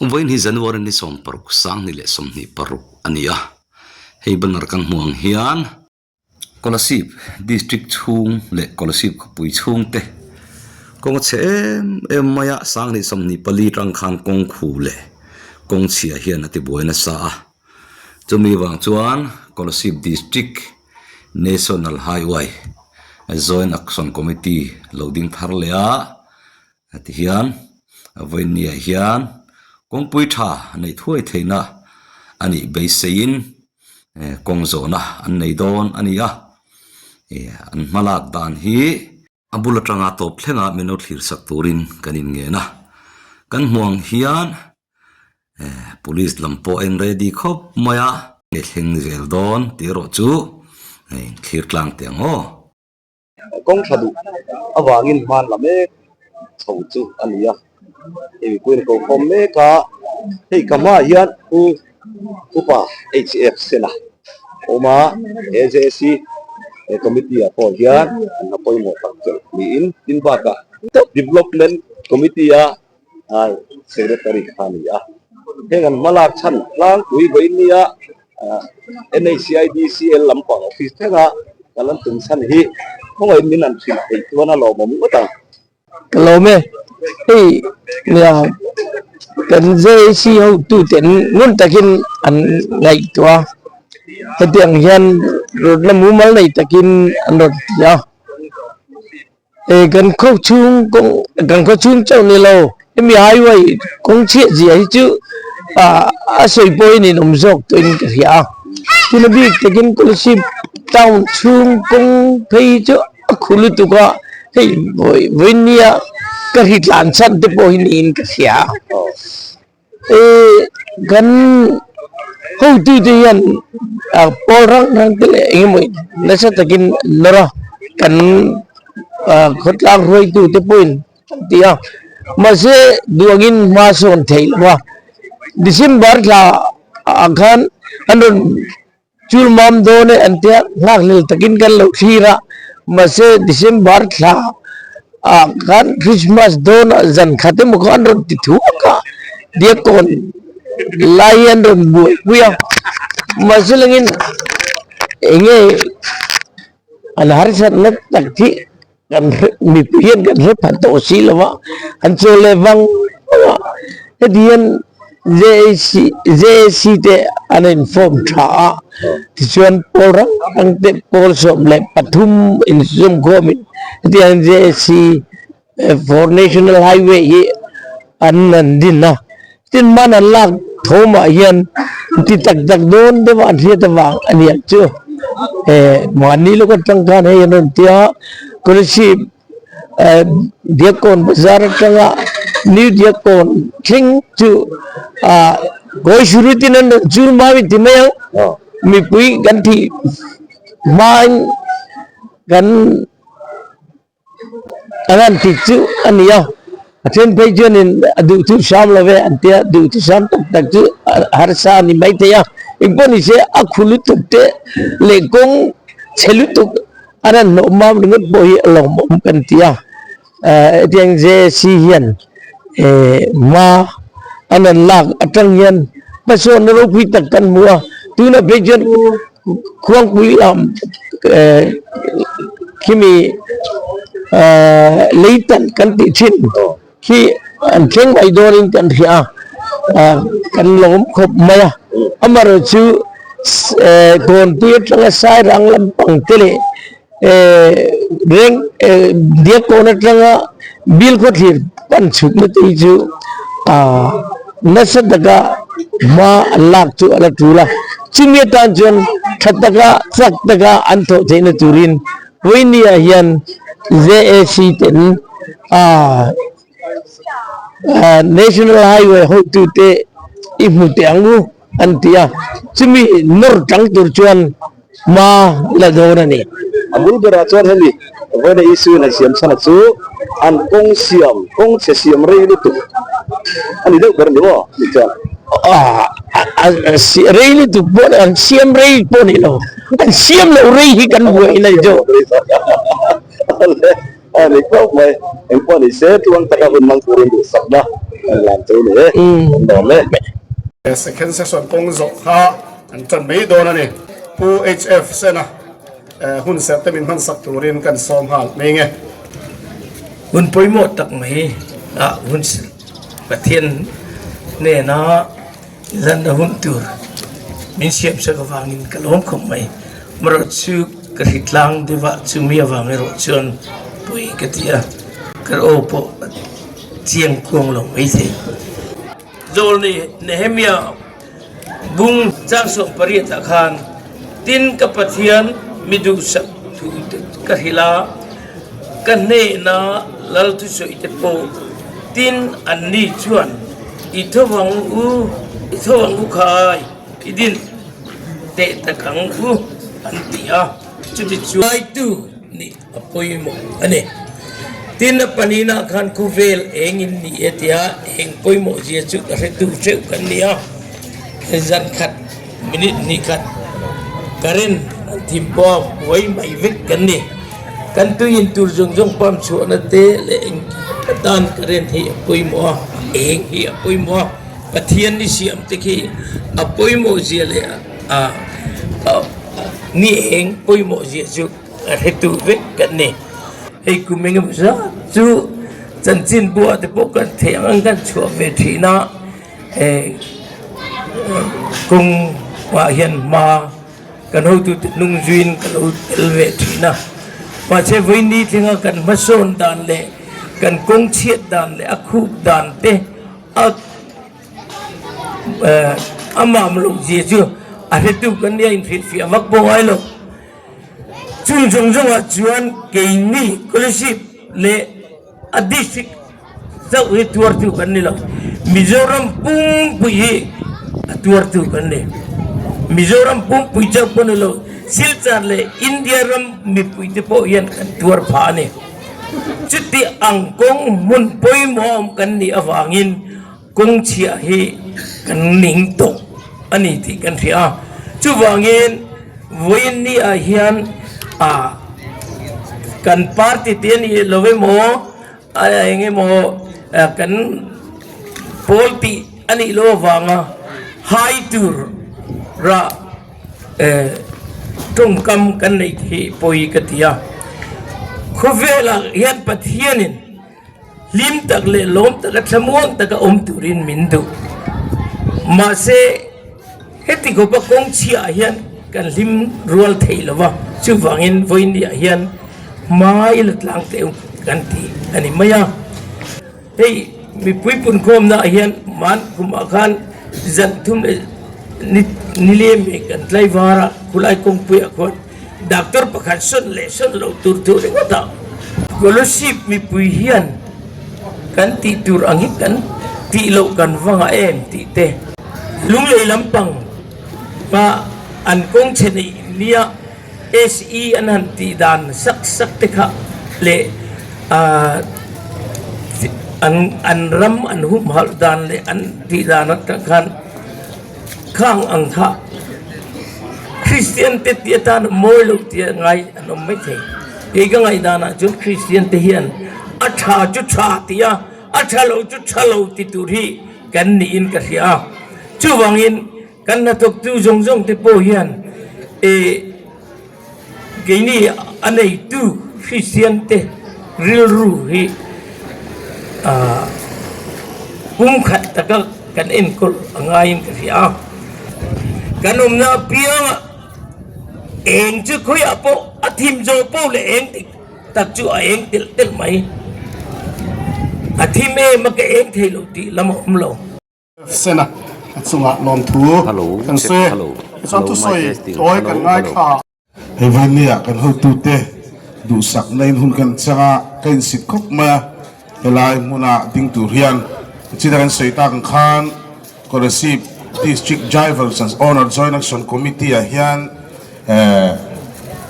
Vawiin hi January ni 16 2026 a ni a, hei banner kan hmuh ang hian Kolasib District chhung leh Kolasib khawpui chhung te kawng a chhe em em mai a, 2024 tang khan kawng khu leh kawng chhia hian a tibuai nasa a, chumi vang chuan Kolasib District National Highway Joint Action Committee lo ding thar leh a. Heti hian vawiinniah hian kawngpui tha neih thuai theihna a nih beiseiin kawng zawhna an nei dawn a ni a, an hmalak dan hi a bul atanga tawp thlenga min lo thlir sak turin kan inngen a, kan hmuh ang hian police lam pawh a in ready khawp mai a. Thleng zel dawn tih erawh chu thlir tlang teh ang aw. Kawng tha duh avangin hman la mek chho chu a ni a, hei mipui an ko khawm mek a, hei ka hmaah hian Pu Upa HF Sena a awm a, he JAC committee ah pawh hian an la pawimawh tak chelh niin tin bakah Development Committee a Secretary kha a ni a, heng an hmalak chhan tlangpui vawiin nia NHCIDCL lampang office thlenga kal an tum chhan hi khawngaih min an hrilh theih chuan a lawmawm ngawt ang. Ka lawm e, hei nia kan JAC hotuten ngun takin an ngaihtuah a, hetiang hian rawtna mumal nei takin an rawn ti a. E kan khaw chhung kawng kan khaw chhung chauh ni lo hemi highway kawng chhiah zia hi chu ah a sawi pawhin in awm zawk tawhin ka hria a tuna bik takin Kolasib town chhung kawng phei hi chu a khu lutuk a hei vawi vawiin nia ka hri tlan chhan te pawh hi niin ka hria E kan hotute hian pawl rang rang te leh eng emaw nasa takin an nawr a kan khawtlang hruaitu te pawhin an ti a mahse duangin hma sawn theih lo va December thla ah khan an rawn Chul mam dawn e an tia nghakhlel takin kan lo thlir a, mahse December thla ah khan Christmas dawn ah zan khat emaw kha an rawn ti thuak a, Diakkawn lai hi an rawn buaipui a, mahse langin enge an harsatna tak hi kan hre mipui hian kan hre pha tawh si lo a, an chaw leh vang vang a, heti hian JAC JAC te an inform tha a, tichuan pawl hrang hrang te pawl 13 inzawmkhawmin hetiang JAC for national highway hi an an din a, tin man an lak thawmah hian ti tak tak dawn deuh a an hriat avang a ni ang chu mahni lawk atang khan hei an rawn ti a Kolasib Diakkawn bazar atanga New Diakkawn thleng chu ah kawi surutin an rawn chul mau in ti mai ang mipui kan thih hmain kan. An han ti chu a ni a, a then phei chuanin a duh chu hram lo ve an tia, duh chu hram tak tak chu harsa a ni maithei a, engpawh ni se a khu lutuk te leh kawng chhe lutuk an han hnawh mam ringawt pawh hi a lawmawm kan ti a, hetiang JAC hian hma an han lak atang hian hmasawnna ropui tak kan hmu a, tunah phei chuan Khuangpui lam khimi leitan kan tih thin khi an thleng mai dawnin kan hria a, kan lawm khawp mai a, amaherawhchu Kawnpui atanga Sairang lampang te leh reng Diakkawn atanga Bilkhawthlir pan chhukna te hi chu nasa taka hma an lak chu a la tul a, chumi atan chuan tha taka chak taka an thawh theihna turin vawinia hian JAC ten National Highway hotute i hmu teh ang u an ti a, chumi nawr tang tur chuan hma la dawn a ni. A bul berah chuan hemi vawiina issue in an siam chhan a chu an kawng siam, kawng chhe siam rei lutuk a ni deuh ber ni maw tih chuan. Rei lutuk pawh an siam rei pawh ni lo, an siam loh rei hi kan buai na ni chu. A ni khawp mai, engpawh ni se tluang taka hun hmang turin duhsakna. Kan lam chu ni e, kan lawm e. Second session kawng zawh kha an tan mai dawn a ni. Pu HF Sena hun serh te min hmansak turin kan sawm nghal mai nge. Hun pawimawh tak mai ah hun serh Pathian hnena Lanna hun tur min siam sak avangin ka lawm khawp mai. Amaherawh chu ka hri tlang deuh a, chumi avang erawh chuan pawi ka ti a, ka aw pawh a chiang kuang lo maithei. Zawlni Nehemia bung chang sawm pariatah khan, Tin ka Pathian mi duhsak thu te ka hrilh a, ka hnehna lal thusawi te pawh tin anni chuan i tho ang u, i tho ang u khai, i din teh tak ang u an ti a, chuti chuan hruaitu nih a pawimawh a ni. Tin a pahnihna khan khawvel eng in ni e tia eng pawimawh zia chu ka hre duh theuh kan ni a, zan khat minute hnih khat current an thim pawh a buai mai vek kan ni. Kan tui in tur zawng zawng pump chhuahna te leh engkim atan current hi a pawimawh a, eng hi a pawimawh a, Pathian ni siam te khi a pawimawh zia leh a ni eng pawimawh zia chu a hre tu vek kan ni. Hei kum engemaw zat chu chanchin buah te pawh kan theih ang ang kan chhuah ve thin a, hei kawng ah hian hma Kan hotute hnung zuiin ka lo tel ve thin a, mahse vawiini thlenga kan hmasawn dan leh kan kawng chhiat dan leh a khup dan te a a mam loh zia chu a hretu kan nia inhrilhfiah vak pawh ngai lo. Chung zawng zawngah chuan keini Kolasib leh A district chauh hi tuartu kan ni lo, Mizoram pumpui hi a tuartu kan ni. Mizoram pumpui chauh pawh ni lo, Silchar leh India ram mipuite pawh hian kan tuar phah a ni. Chuti ang kawng hmun pawimawh a awm kan nih avangin kawng chhiah hi kan ning tawh a ni tih kan hria a. Chuvangin vawiin ni ah hian ah kan party te a ni lo emaw a eng emaw kan pawl tih a nih loh avanga hai tur rah tawngkam kan neih hi pawi ka ti a. Khawvelah hian Pathianin. Hlim tak leh lawm taka thlamuang taka awm turin min duh. Mahse, heti khawpa kawng chhiah hian kan hlim rual thei lo va, chuvangin vawinia hian hmai la tlang teh kan ti a ni mai a. Hei mipui punkhawmna ah hian man kumah khan zan thum leh ni lem hi kan tlaivar a, khulai kawngpuiah khuan Doctor pakhat sawn leh sawn lo tur thu ringawt a, Kolasib mipui hian kan tih tur ang hi kan tih loh kan va ngah em tih te, Lunglei lampang hma an kawng chhe neih nia SE an han tih dan sak sak te kha leh an an ram an humhalh dan leh an tih dan atang khan Khang ang kha Kristian te tih atan mawi lo tih a ngai an awm mai thei. Kei ka ngaihdan ah chuan Kristian te hian a tha chu tha tih a, a tha lo chu tha lo ti tur hi kan niin ka hria a. Chuvangin kan hnathawktu zawng zawng te pawh hian eh Keini a neitu Kristian te rilru hi pumkhat taka kan enkawl a ngaiin ka hria a. Kan awmna apiangah eng chu khawiah pawh a thim zawh pawh leh eng dik tak chu a eng telh telh mai. A thim em a ka eng thei lo tih lam a awm lo. Sena a chungah lawmthu kan sawi e. Tichuan thusawi tawi kan ngaithla. Hei vawinia kan hotute duhsakna in hun kan chang a, ka insit khawp mai a, helai hmuna ding tur hian china kan sawi tak ang khan Kolasib District Drivers and Owner Joint Action Committee ah hian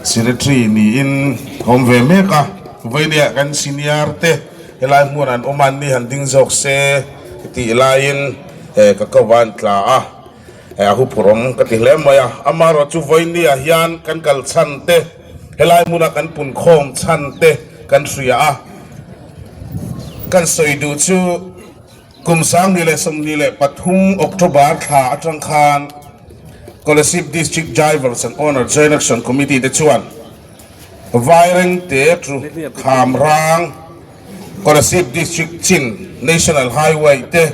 Secretary niin ka awm ve mek a, vawinia kan senior te Helai hmun an awm an ni han ding zawk se tih laiin ka ko va an tla a, a huphurhawm ka ti hle mai a. Amaherawh chu vawinia hian kan kal chhan te, helai hmuna kan punkhawm chhan te kan hria a, kan sawi duh chu. Kum 2023 October thla atang khan Kolasib District Drivers and Owner Joint Action Committee te chuan Vairengte to Khamrang Kolasib District chin National Highway te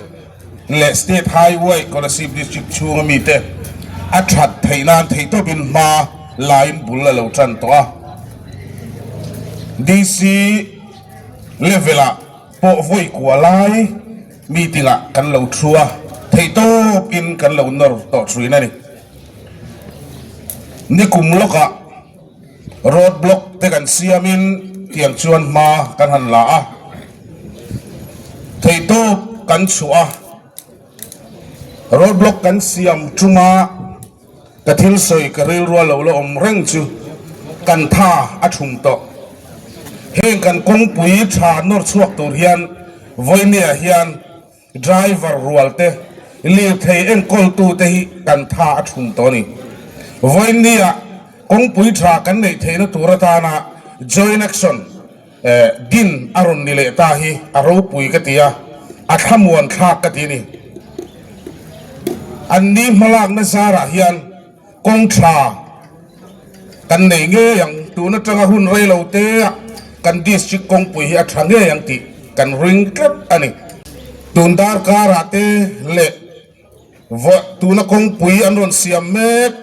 leh State Highway Kolasib District chhunga mite a that theih nan theihtawpin hma lain bul a lo tan tawh a. DC level ah pawh vawi kua lai meeting ah kan lo thu a, theihtawpin kan lo nawr tawh thin a ni. Nikum lawkah road block te kan siamin tiang chuan hma kan han la a, theihtawp kan chhuah a, road block kan siam chunga Ka thil sawi ka rilrua lo la awm reng chu kan tha a thum tawh. Heng kan kawngpui tha nawr chhuak tur hian vawinia hian driver rual te, lirthei enkawltu te hi kan tha a thum tawh a ni. Vawinia kawngpui tha kan neih theihna tur atana joint action Din a rawn ni leh ta hi a ropui ka ti a, a thlamuan thlak ka ti a ni. An ni hmalakna zarah hian kawng tha kan nei ngei ang, tun atanga hun rei lo te ah kan district kawngpui hi a tha ngei ang tih kan ring tlat a ni. Tun darkarah te leh Vawh tuna kawngpui an rawn siam mek,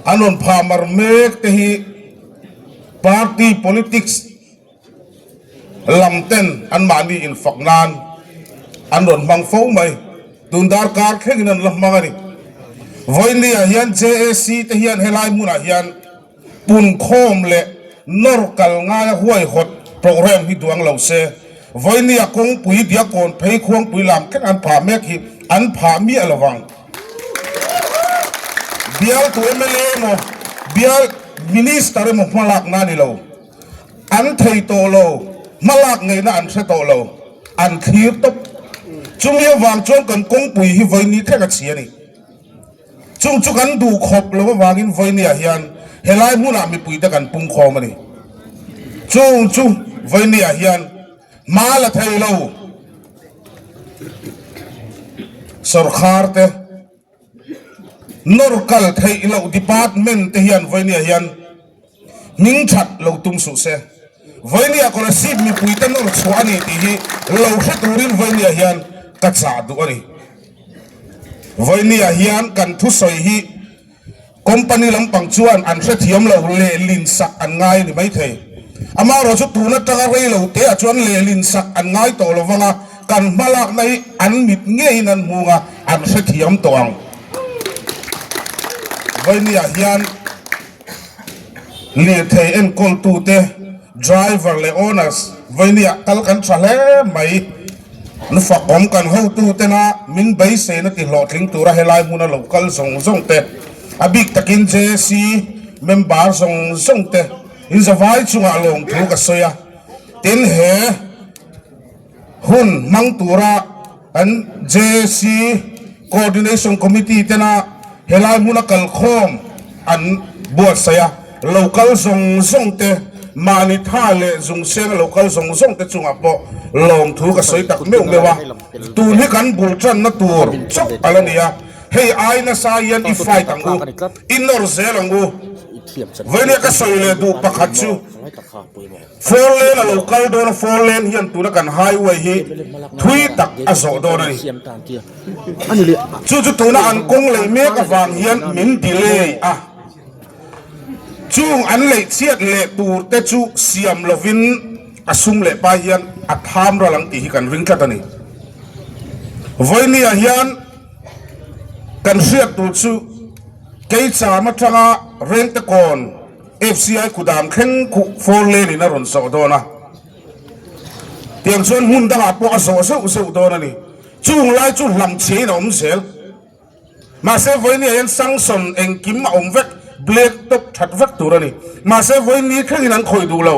an rawn phah mar mek te hi party politics lam ten anmahni infak nan an rawn hmang fo mai. Tun darkar thlengin an la hmang a ni. Vawinia hian JAC te hian helai hmunah hian Punkhawm leh nawr kal ngaia huaihawt programme hi duang lo se, vawinia kawngpui Diakawn phei khuangpui lam thleng an phah mek hi an phah miah lo vang. Bialtu mla emaw, bial Minister emaw hmalakna a ni lo. An thei tawh lo, hmalak ngeihna an hre tawh lo, an thlir tawp. Chumi avang chuan kan kawngpui hi vawini thleng a chhi a ni. Chung chu kan duh khawp lo avangin vawinia hian helai hmunah mipuite kan pung khawm a ni. Chung chu vawinia hian hma la thei lo sorkar te, nawr kal theih loh department te hian vawinia hian Hming that lo tum suh se. Vawinia Kolasib mipuite nawr chhuah a ni tih hi lo hre turin Vawinia hian ka chah duh a ni. Vawinia hian kan thusawi hi company lampang chuan an hrethiam lo lehlin sak an ngai a ni maithei. Amaherawh chu tun atanga rei lo te ah chuan lehlin sak an ngai tawh lo vang a, kan hmalakna hi an mit ngeiin an hmung a, an hrethiam tawh ang. Vawinia hian. Lirthei enkawltute, driver leh owners, vawinia kal kan tha hle mai. An fakawm kan hotutena min beiseina ti hlawhtling tura helai hmuna lo kal zawng zawng te, a bik takin JC member zawng zawng te inzavai chungah lawmthu ka sawi a. Tin, he hun hmang tura An JC Coordination Committee tena helai hmuna kalkhawm an buatsaih a, lo kal zawng zawng te, mahni tha leh zung senga lo kal zawng zawng te chungah pawh lawmthu ka sawi tak meuh meuh a. Tun hi kan bul tanna tur chauh a la ni a, hei ai nasa hian i fight ang u, i nawr zel ang u. Vawinia ka sawi leh duh pakhat chu. Four lane a lo kal dawn a, four lane hian tuna kan highway hi thui tak a zawh dawn a ni. Chu chu tuna an kawng lei mek avang hian min delay a, chung an lei chhiat leh tur te chu siam lovin a sum leh pai hian a tham ral ang tih hi kan ring tlat a ni. Vawinia hian kan hriat tur chu Keicham atanga Rengtekawn, FCI kudam thleng khuh four lane in a rawn zawh dawn a, tiang chuan hmun dangah pawh a zawh zeuh zeuh dawn a ni. Chung lai chu hlam chhiain a awm zel. Mahse vawinia hian sanction engkim a awm vek, black top that vek tur a ni. Mahse vawini thlengin an khawih duh lo.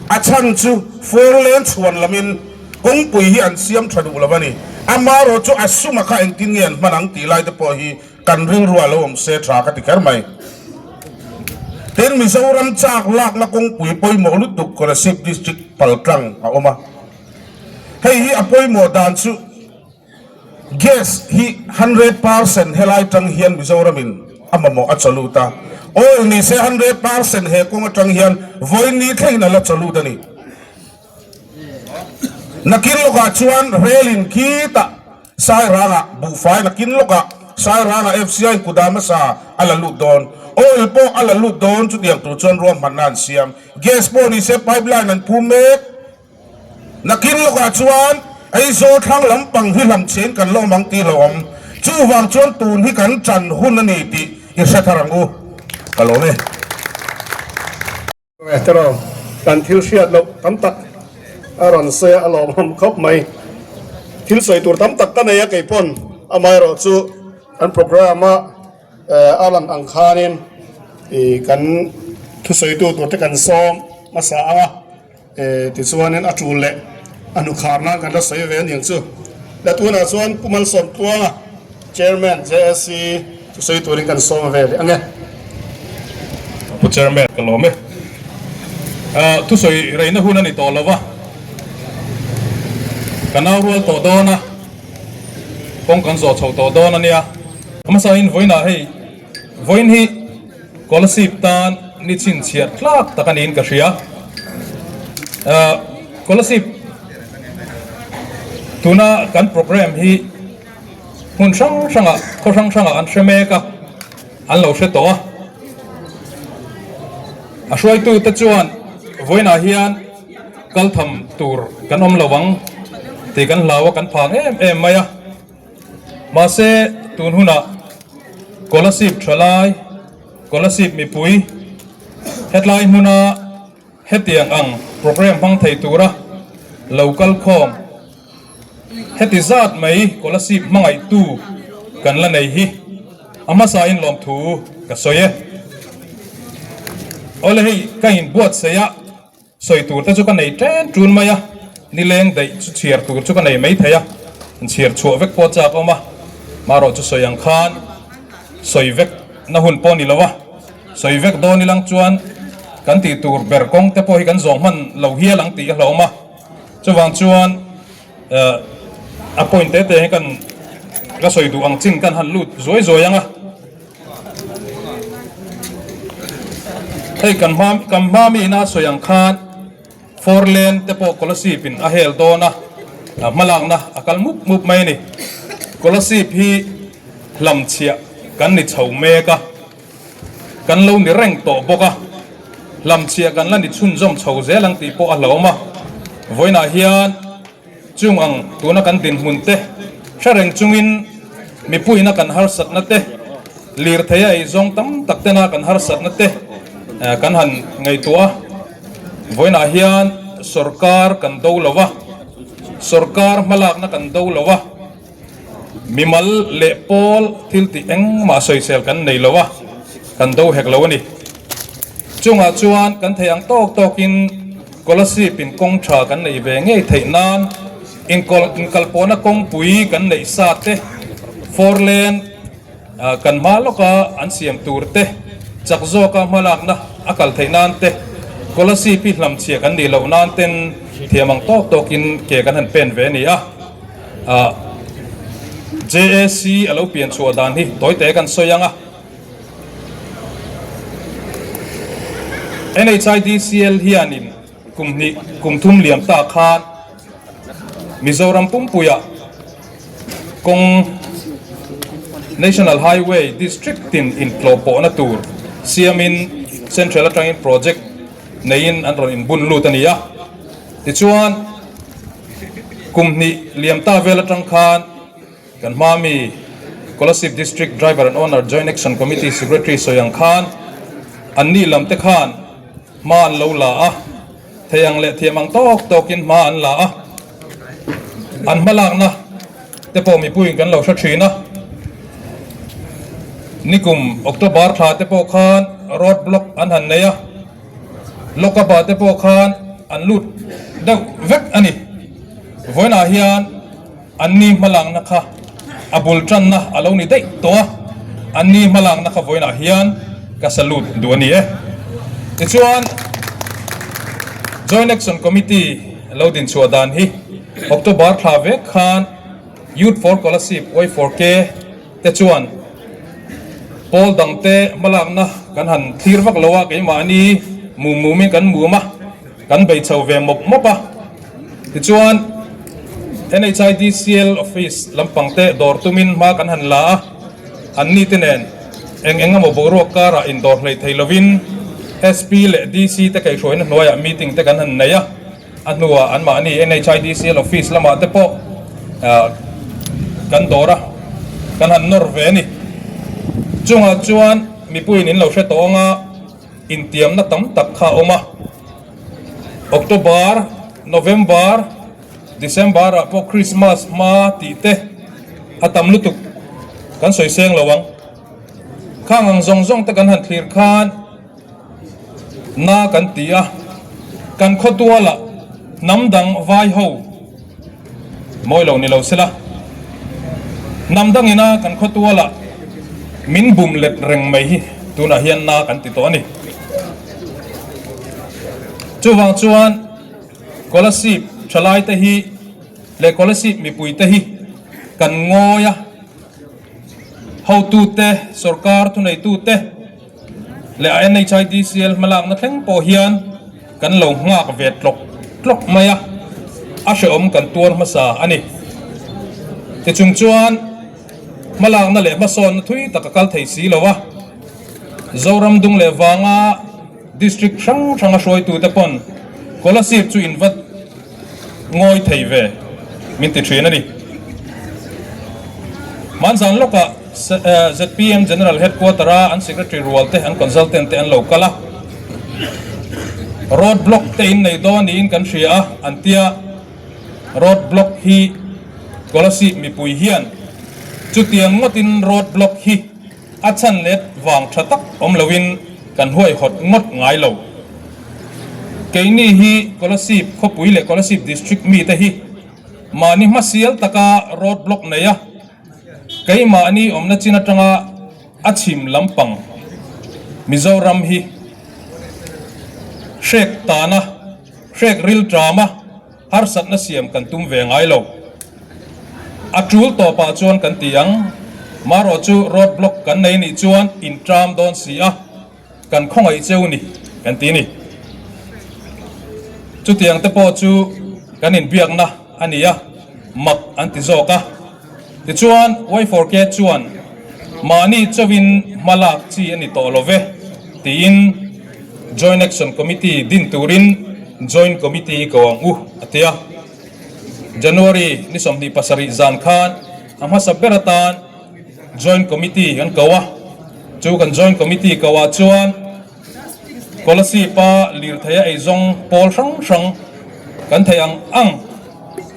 A chhan chu four lane chhuan lamin kawngpui hi an siam tha duh lo a ni. Amaherawh chu a suma kha engtin nge an hman ang tih lai te pawh hi Kan rilru a lo awm se tha ka ti kher mai. Tin, Mizoram chak lakna kawngpui pawimawh lutuk Kolasib District paltlang a awm a. Hei hi a pawimawh dan chu Gas hi 100% helai tang hian Mizoramin a mamawh a chawlut a, oil ni se 100% he kawng atang hian vawiin ni thlengin a la chawlut a ni. Nakin lawkah chuan rail in khitah Sairangah buhfai nakin lawkah Sairangah FCI in kuda hmasa a la lut dawn. Oil pawh a la lut dawn chutiang tur chuan ruahmanna an siam. Gas pawh ni se pipeline an phum mek. Nakin lawkah chuan Aizawl thlang lampang hi hlamchhiain kan la awm ang tih lo awm. Chuvang chuan tun hi kan chan hun a ni tih i hre thar ang u. Ka lawm e. Erawh kan thil hriat loh tam tak a rawn sawi a, a lawmawm khawp mai. Thil sawi tur tam tak ka nei a kei pawn amaherawh chu kan programme a a lan ang khanin kan thusawitu tur te kan sawm hmasa ang a. Tichuanin a tul leh a hnukhar nan kan la sawi ve aniang chu. Le tunah chuan Pu Malsawm Tluanga, Chairman JSC chu sawi turin kan sawm ve leh ang e. Pu Chairman ka lawm e. Thusawi reina hun a ni tawh lo va, ka nau rual tawh dawn a, kawng kan zawh chho tawh dawn a nia. A hmasain vawiinah hei vawiin hi Kolasib tan ni chhinchhiah tlak tak a niin ka hria. Kolasib tuna kan programme hi hmun hrang hrangah khaw hrang hrangah an hre mek a, an lo hre tawh a. A hruaitute chuan vawiinah hian kal tham tur kan awm lo ang tih kan hlau a, kan phang em em mai a. Mahse, tun hunah Kolasib thalai, Kolasib mipui hetlai hmuna hetiang ang programme hmang thei tura lo kal khawm heti zat mai Kolasib hmangaihtu kan la nei hi a hmasain lawmthu ka sawi e. Awle hei ka inbuatsaih a. Sawi tur te chu ka nei ṭen ṭun mai a, nileng daih chu chhiar tur chu ka nei mai thei a, inchhiar chhuah vek pawh chak awm a, marawh chu sawi ang khan sawi vek na hun pawh ni lo a, sawi vek dawn ilang chuan kan tih tur ber kawng te pawh hi kan zawng hman lo hial ang tih a hlauhawm a, chuvang chuan a point te te hi kan ka sawi duh ang chin kan han lut zuai zuai ang a. Hei kan hma kan hma mi ina sawi ang khan four lane te pawh Kolasib in a hel dawn a, a hmalakna a kal mup mup mai a ni. Kolasib hi hlamchhiah kan ni chho mek a, kan lo ni reng tawh bawk a, hlamchhiah kan la ni chhunzawm chho zel ang tih pawh a hlauhawm a. Vawiinah hian. Chung ang tuna kan dinhmun te hre reng chungin mipuiina kan harsatna te, lirthei a eizawng tam tak tena kan harsatna te kan han ngaihtuah a. Vawiinah hian sorkar kan do lo va, sorkar hmalakna kan do lo va, mimal leh pawl thil tih engmah sawisel kan nei lo a, kan do hek lo a ni. Chungah chuan kan thei ang tawk tawkin Kolasib in kawng tha kan neih ve ngei theih nan inkalpawhna kawngpui kan neih sa te, four lane kan hma lawka an siam tur te, chak zawka hmalakna a kal theih nan te, Kolasib hi hlamchhia kan nih loh nan ten thiam ang tawk tawkin ke kan han pen ve a ni a. JAC a lo pian chhuah dan hi tawite kan sawi ang a. NHIDCL hianin kum hnih kum thum liam ta khan Mizoram pumpuiah kawng National Highway District tin intlawh pawhna tur siamin Central atangin project neiin an rawn inbun lut a ni a. Tichuan kum hnih liam ta vel atang khan Kan hma mi Kolasib District Driver and Owner Joint Action Committee Secretary sawi ang khan an ni lam te khan hma an lo la a, thei ang leh thiam ang tawk tawkin hma an la a, an hmalakna te pawh mipuiin kan lo hre thin a. Nikum October thla te pawh khan road block an han nei a, lock up ah te pawh khan an lut deuh vek a ni. Vawiinah hian. Anni hmalakna kha a bul tanna a lo ni daih tawh a, anni hmalakna kha vawiinah hian ka salute duh a ni e. Tichuan, Joint Action Committee lo dinchhuah dan hi. October thla vek khan Youth for Kolasib, Y4K, te chuan pawl dangte hmalakna kan han thlir vak lo a, keimahni mum mumin kan mum a, kan bei chho ve mawp mawp a. Tichuan NHIDCL office lampang te dawr tumin hma kan han la a, anni te nen eng eng emaw boruak karah indawr hleih thei lovin SP leh DC te kaihhruaina hnuaiah meeting te kan han nei a. A hnuah anmahni NHIDCL office lamah te pawh kan dawr a, kan han nawr ve a ni. Chungah chuan mipuiin in lo hre tawh anga intiamna tam tak kha a awm a. October, November, December ah pawh Christmas hma tih te a tam lutuk kan sawi seng lo ang. Khang ang zawng zawng te kan han thlir khan, Na kan ti a, kan khawtualah hnam dang vai ho mawi lo ni lo sela, hnam dangina kan khawtualah min bum let reng mai hi tunah hian na kan ti tawh a ni. Chuvang chuan Kolasib thalaite hi leh Kolasib mipuite hi kan ngawi a, hotute, sorkar thuneitute, leh a NHIDCL hmalakna thleng pawh hian kan lo nghak ve tlawk tlawk mai a, a hrehawm kan tuar hmasa a ni. Tichung chuan hmalakna leh hmasawnna thui tak a kal thei si lo a, Zoram dung leh vanga District hrang hranga hruaitute pawn Kolasib chu in va ngawi thei ve min ti thin a ni. Hmanzan lawkah zpm General Headquarter a an Secretary rual te an Consultant te an lo kal a, Road block te in nei dawn niin kan hria a an tia, Road block hi Kolasib mipui hian chutiang ngawtin road block hi A chhan let vang tha tak awm loin kan huaihawt ngawt ngai lo. Keini hi Kolasib khawpui leh Kolasib District mite hi mahni hmasial taka road block nei a, keimahni awmna chin atanga a chhim lampang Mizoram hi hrek tana hrek rilṭama Harsatna siam kan tum ve ngai lo. A tul tawpah chuan kan ti ang, marawh chu road block kan nei nih chuan in tram dawn si a, kan khawngaih cheu ni kan ti ni. Chutiang te pawh chu kan inbiakna a ni a, mak an ti zawk a. Tichuan Y4K chuan mahni chauhin hma lak chi a ni tawh lo ve tiin Joint Action Committee din turin Joint Committee i ko ang u a ti a. January ni 27 zan khan a hmasa ber atan Joint Committee an ko a, chu kan Joint Committee ko ah chuan Kolasib-a lirthei a eizawng pawl hrang hrang kan theih ang ang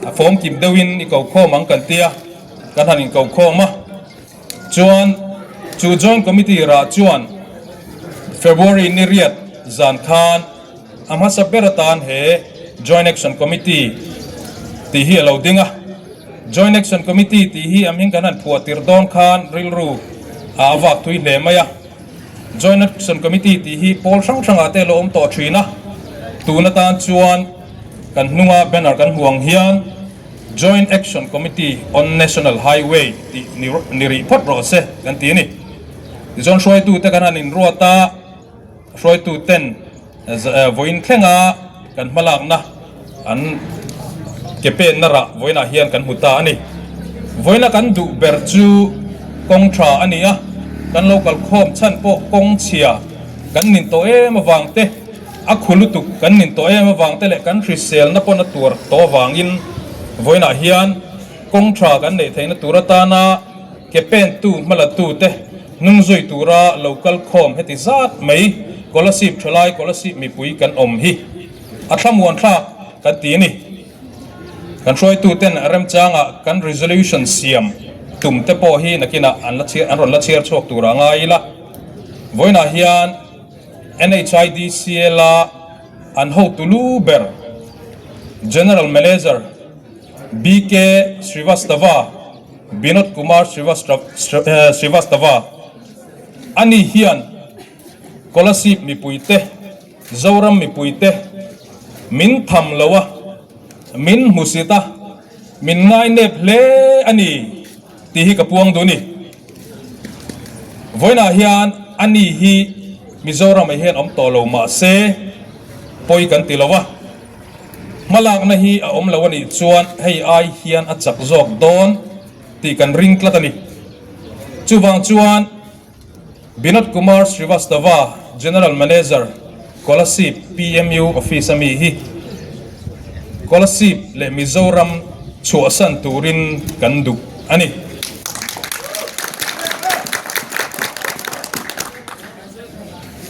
a fawm kim deuhin i ko khawm ang kan tia, kan han inko khawm a. Chuan chu Joint Committee rah chuan February ni riat zan khan a hmasa ber atan he Joint Action Committee tih hi a lo ding a. Joint Action Committee tih hi a hming kan han phuah tir dawn khan rilru a vak thui hle mai a. Joint Action Committee tih hi pawl hrang hrangah te a lo awm tawh thin a, tun atan chuan kan hnunga banner kan hmu ang hian Joint Action Committee on National Highway tih ni rih phawt rawh se kan ti a ni. Tichuan hruaitute kan han inruat a, hruaituten Vawiin thlenga kan hmalakna an ke penna rah vawiinah hian kan hmu ta a ni. Vawiina kan duh ber chu kawng tha a ni a, kan lo kalkhawm chhan pawh kawng chhia kan nin tawh em avang te, a khu lutuk kan nin tawh em avang te leh kan hriselna pawn a tuar tawh avangin vawiinah hian kawng tha kan neih theihna tur atana Ke pentu hmalatute hnung zui tura lo kal khawm heti zat mai Kolasib thalai Kolasib mipui kan awm hi a thlamuan thlak kan ti a ni. Kan hruaituten remchanga kan resolution siam tum te pawh hi nakinah an la chhiar an rawn la chhiar chhuak tura ngai ila. Vawiinah hian NHIDCL-a an hotu lu ber General Manager BK Srivastava Binod Kumar Srivastava, Ani hian Kolasib mipuite, Zoram mipuite min tham lo a, min hmusit a. Min ngainep hle a ni tih hi ka puang duh a ni. Vawiinah hian a ni hi Mizoramah hian awm tawh lo mah se pawi kan ti lo a. Hmalakna hi a awm lo a nih chuan hei ai hian a chak zawk dawn tih kan ring tlat a ni. Chuvang chuan. Binod Kumar Srivastava, General Manager, Kolasib PMU Office a mi hi Kolasib leh Mizoram chhuahsan turin kan duh a ni.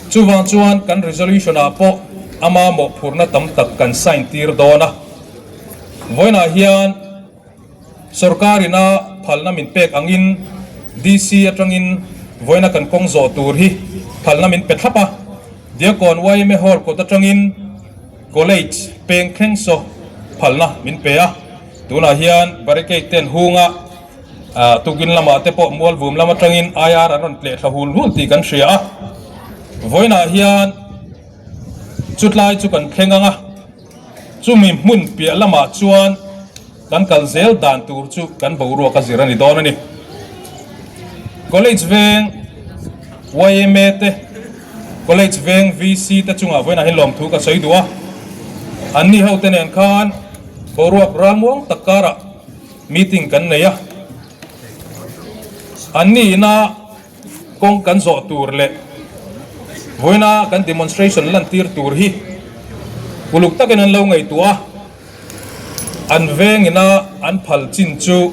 Chuvang chuan kan resolution ah pawh ama mawhphurhna tam tak kan sign tir dawn a. Vawiinah hian. Sorkar ina phalna min pek angin DC atangin vawiina kan kawng zawh tur hi phalna min pe thlap a, Diakon yma Hall kawt atangin College peng thleng saw phalna min pe a, tunah hian barricade ten hunga tukin lamah te pawh Mualvum lam atangin IR an rawn tleh thla hul hul tih kan hria a, vawiinah hian chutlai chu kan thleng ang a. Chumi hmun piah lamah chuan kan kal zel dan tur chu kan boruak a zir a ni dawn a ni. College veng yma te, College veng VC te chungah vawiinah hian lawmthu ka sawi duh a. Anni ho te nen khan boruak ralmuang tak karah meeting kan nei a. Anni ina. Kawng kan zawh tur leh vawiina kan demonstration lantir tur hi uluk takin an lo ngaihtuah a, an vengina an phal chin chu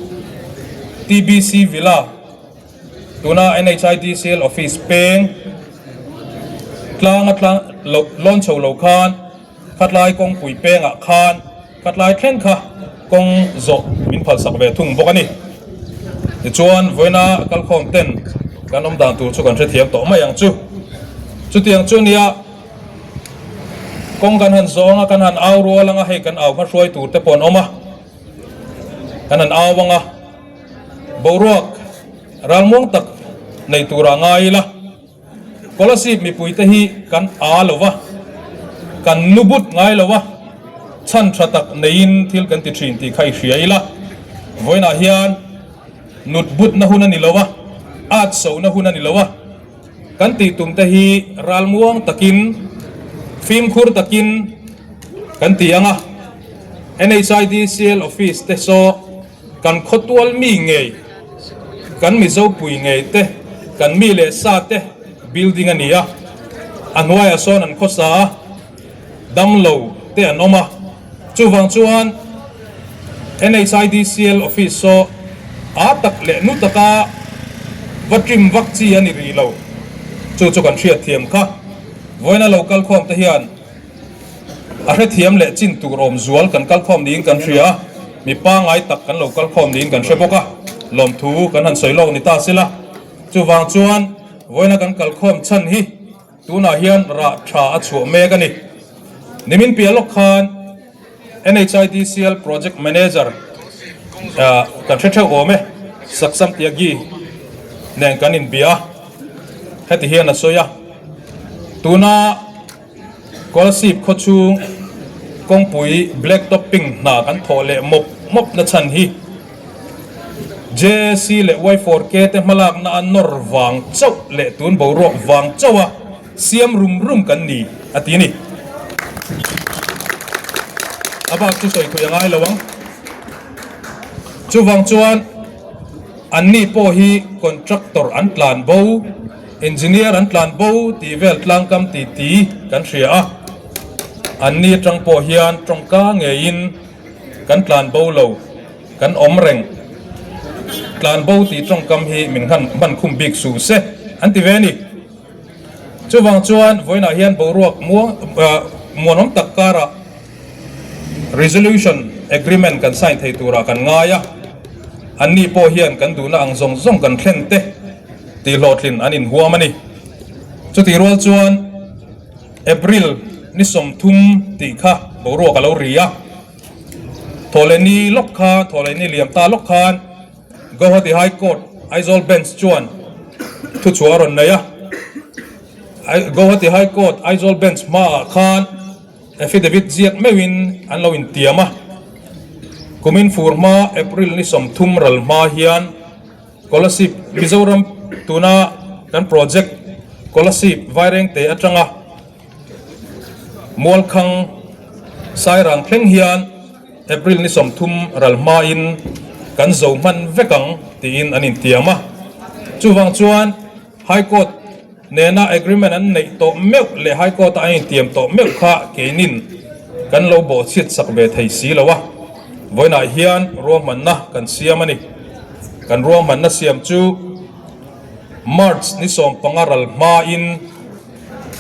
TBC Villa, tuna NHIDCL office peng tlanga tlang lo lawn chho lo khan Khatlai kawngpui pengah khan Khatlai thleng kha kawng zawh min phalsak ve thung bawk a ni. Tichuan, vawiina kalkhawm ten kan awm dan tur chu kan hrethiam tawh mai ang chu. Chutiang chu nia kawng kan han zawng a, kan han au rual ang a, hei kan au hma hruai tur te pawh an awm a, kan han au ang a, boruak ralmuang tak nei turah ngai ila. Kolasib mipuite hi kan aa lo va, kan nu but ngai lo va, chhan tha tak neiin thil kan ti thin tih kha i hria ila. Vawiinah hian nut butna hun a ni lo va, at sona hun a ni lo va, kan tih tumte hi ralmuang takin, fimkhur takin kan ti ang a. NHIDCL office te saw. Kan khawtual mi ngei, kan Mizopui ngei te, kan mi leh sa te building a ni a, a hnuaiah sawn an khawsa a, damlo te an awm a, chuvang chuan NHIDCL office saw aa tak leh nu taka va trim vak chi a ni rih lo, chu chu kan hriatthiam kha. Vawiina lo kalkhawm te hian. A hrethiam leh chin tur awm zual kan kalkhawm niin kan hria a, mi pangngai tak kan lo kalkhawm niin kan hre bawk a, lawmthu kan han sawi lawk ni ta sila. Chuvang chuan vawiina kan kalkhawm chhan hi tunah hian rah tha a chhuah mek a ni. Nimin piah lawk khan NHIDCL Project Manager kan hre theuh awm e, Saksam Tyagi nen kan inbia a, heti hian a sawi a, tuna Kolasib khaw chhung kawngpui black topping hna kan thawh leh mawp mawp na chhan hi JAC leh Y4K te hmalakna a nawr vang chauh leh tun boruak vang chauh a siam rum rum kan ni a ti a ni. A bak chu sawi thui a ngai lo ang. Chuvang chuan. Anni pawh hi contractor an tlan bo, engineer an tlan bo tih vel tlangkam ti ti kan hria a. Anni atang pawh hian tawngka ngeiin kan tlan bo lo, kan awm reng. Tlan bo tih tawngkam hi min hman khum bik suh se an ti ve a ni. Chuvang chuan vawiinah hian boruak muanawm tak karah Resolution Agreement kan sign thei turah kan ngai a, anni pawh hian kan duhna ang zawng zawng kan thlen te tih hlawhtlin an inhuam a ni. Chutih rual chuan April ni 30 tih kha boruak a lo ri a, Thawhlehni lawk kha, Thawhlehni liam ta lawk khan Guwahati High Court Aizawl Bench chuan thuchhuah a rawn nei a, Guwahati High Court Aizawl Bench hmaah khan, Affidavit ziak meuhin an lo intiam a. Kumin fur hma April ni 30 ral hma hian Kolasib Mizoram tuna kan project Kolasib Vairengte atanga Mualkhang Sairang thleng hian April ni 30 ral hmain kan zo hman vek ang tiin an intiam a. Chuvang chuan High Court nena agreement an neih tawh meuh leh High Court a an intiam tawh meuh kha keinin kan lo bawhchhiat sak ve thei si lo a. Vawiinah hian ruahmanna kan siam a ni. Kan ruahmanna siam chu March ni 15 ral hmain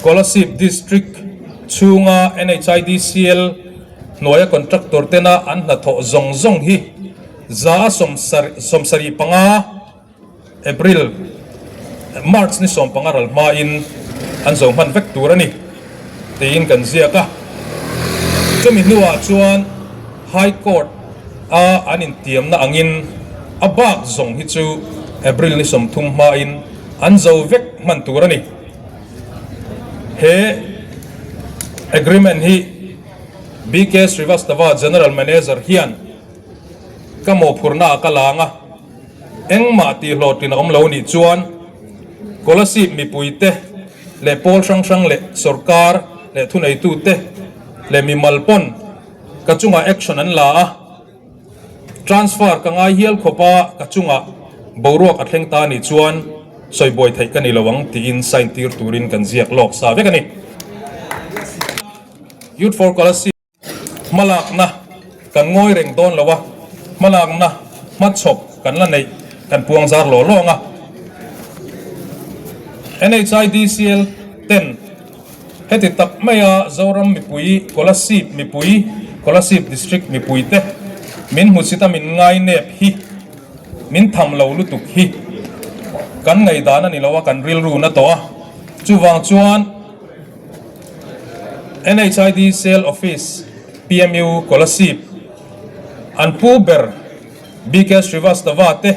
Kolasib District chhunga NHIDCL hnuaia contractor tena an hnathawh zawng zawng hi 75% April, March ni 15 ral hmain an zo hman vek tur a ni tiin kan ziak a. Chumi hnuah chuan High Court a an intiamna angin a bak zawng hi chu April ni 30 hmain an zo vek hman tur a ni. He agreement hi BK Srivastava General Manager hian ka mawhphurhna ah ka lang a, engmah tih hlawhtlin a awm lo nih chuan Kolasib mipuite leh pawl hrang hrang leh sorkar leh thuneitute leh mimal pawn ka chungah action an la a. Transfer ka ngai hial khawp a, ka chungah boruak a thleng ta nih chuan sawi buai theih ka ni lo ang tiin sign tir turin kan ziak lawk sa vek a ni. Youth for Kolasib hmalakna kan ngawi reng dawn lo a, hmalakna hmachhawp kan la neih kan puang zar law lawng a. NHIDCL ten Heti tak maia Zoram mipui, Kolasib mipui, Kolasib District mipuite min hmusit a min ngai nep hi, min tham lo lutuk hi kan ngaihdan a ni lo a, kan rilru na tawh a. Chuvang chuan NHID Cell Office, PMU, Kolasib an pu ber BK Srivastava te,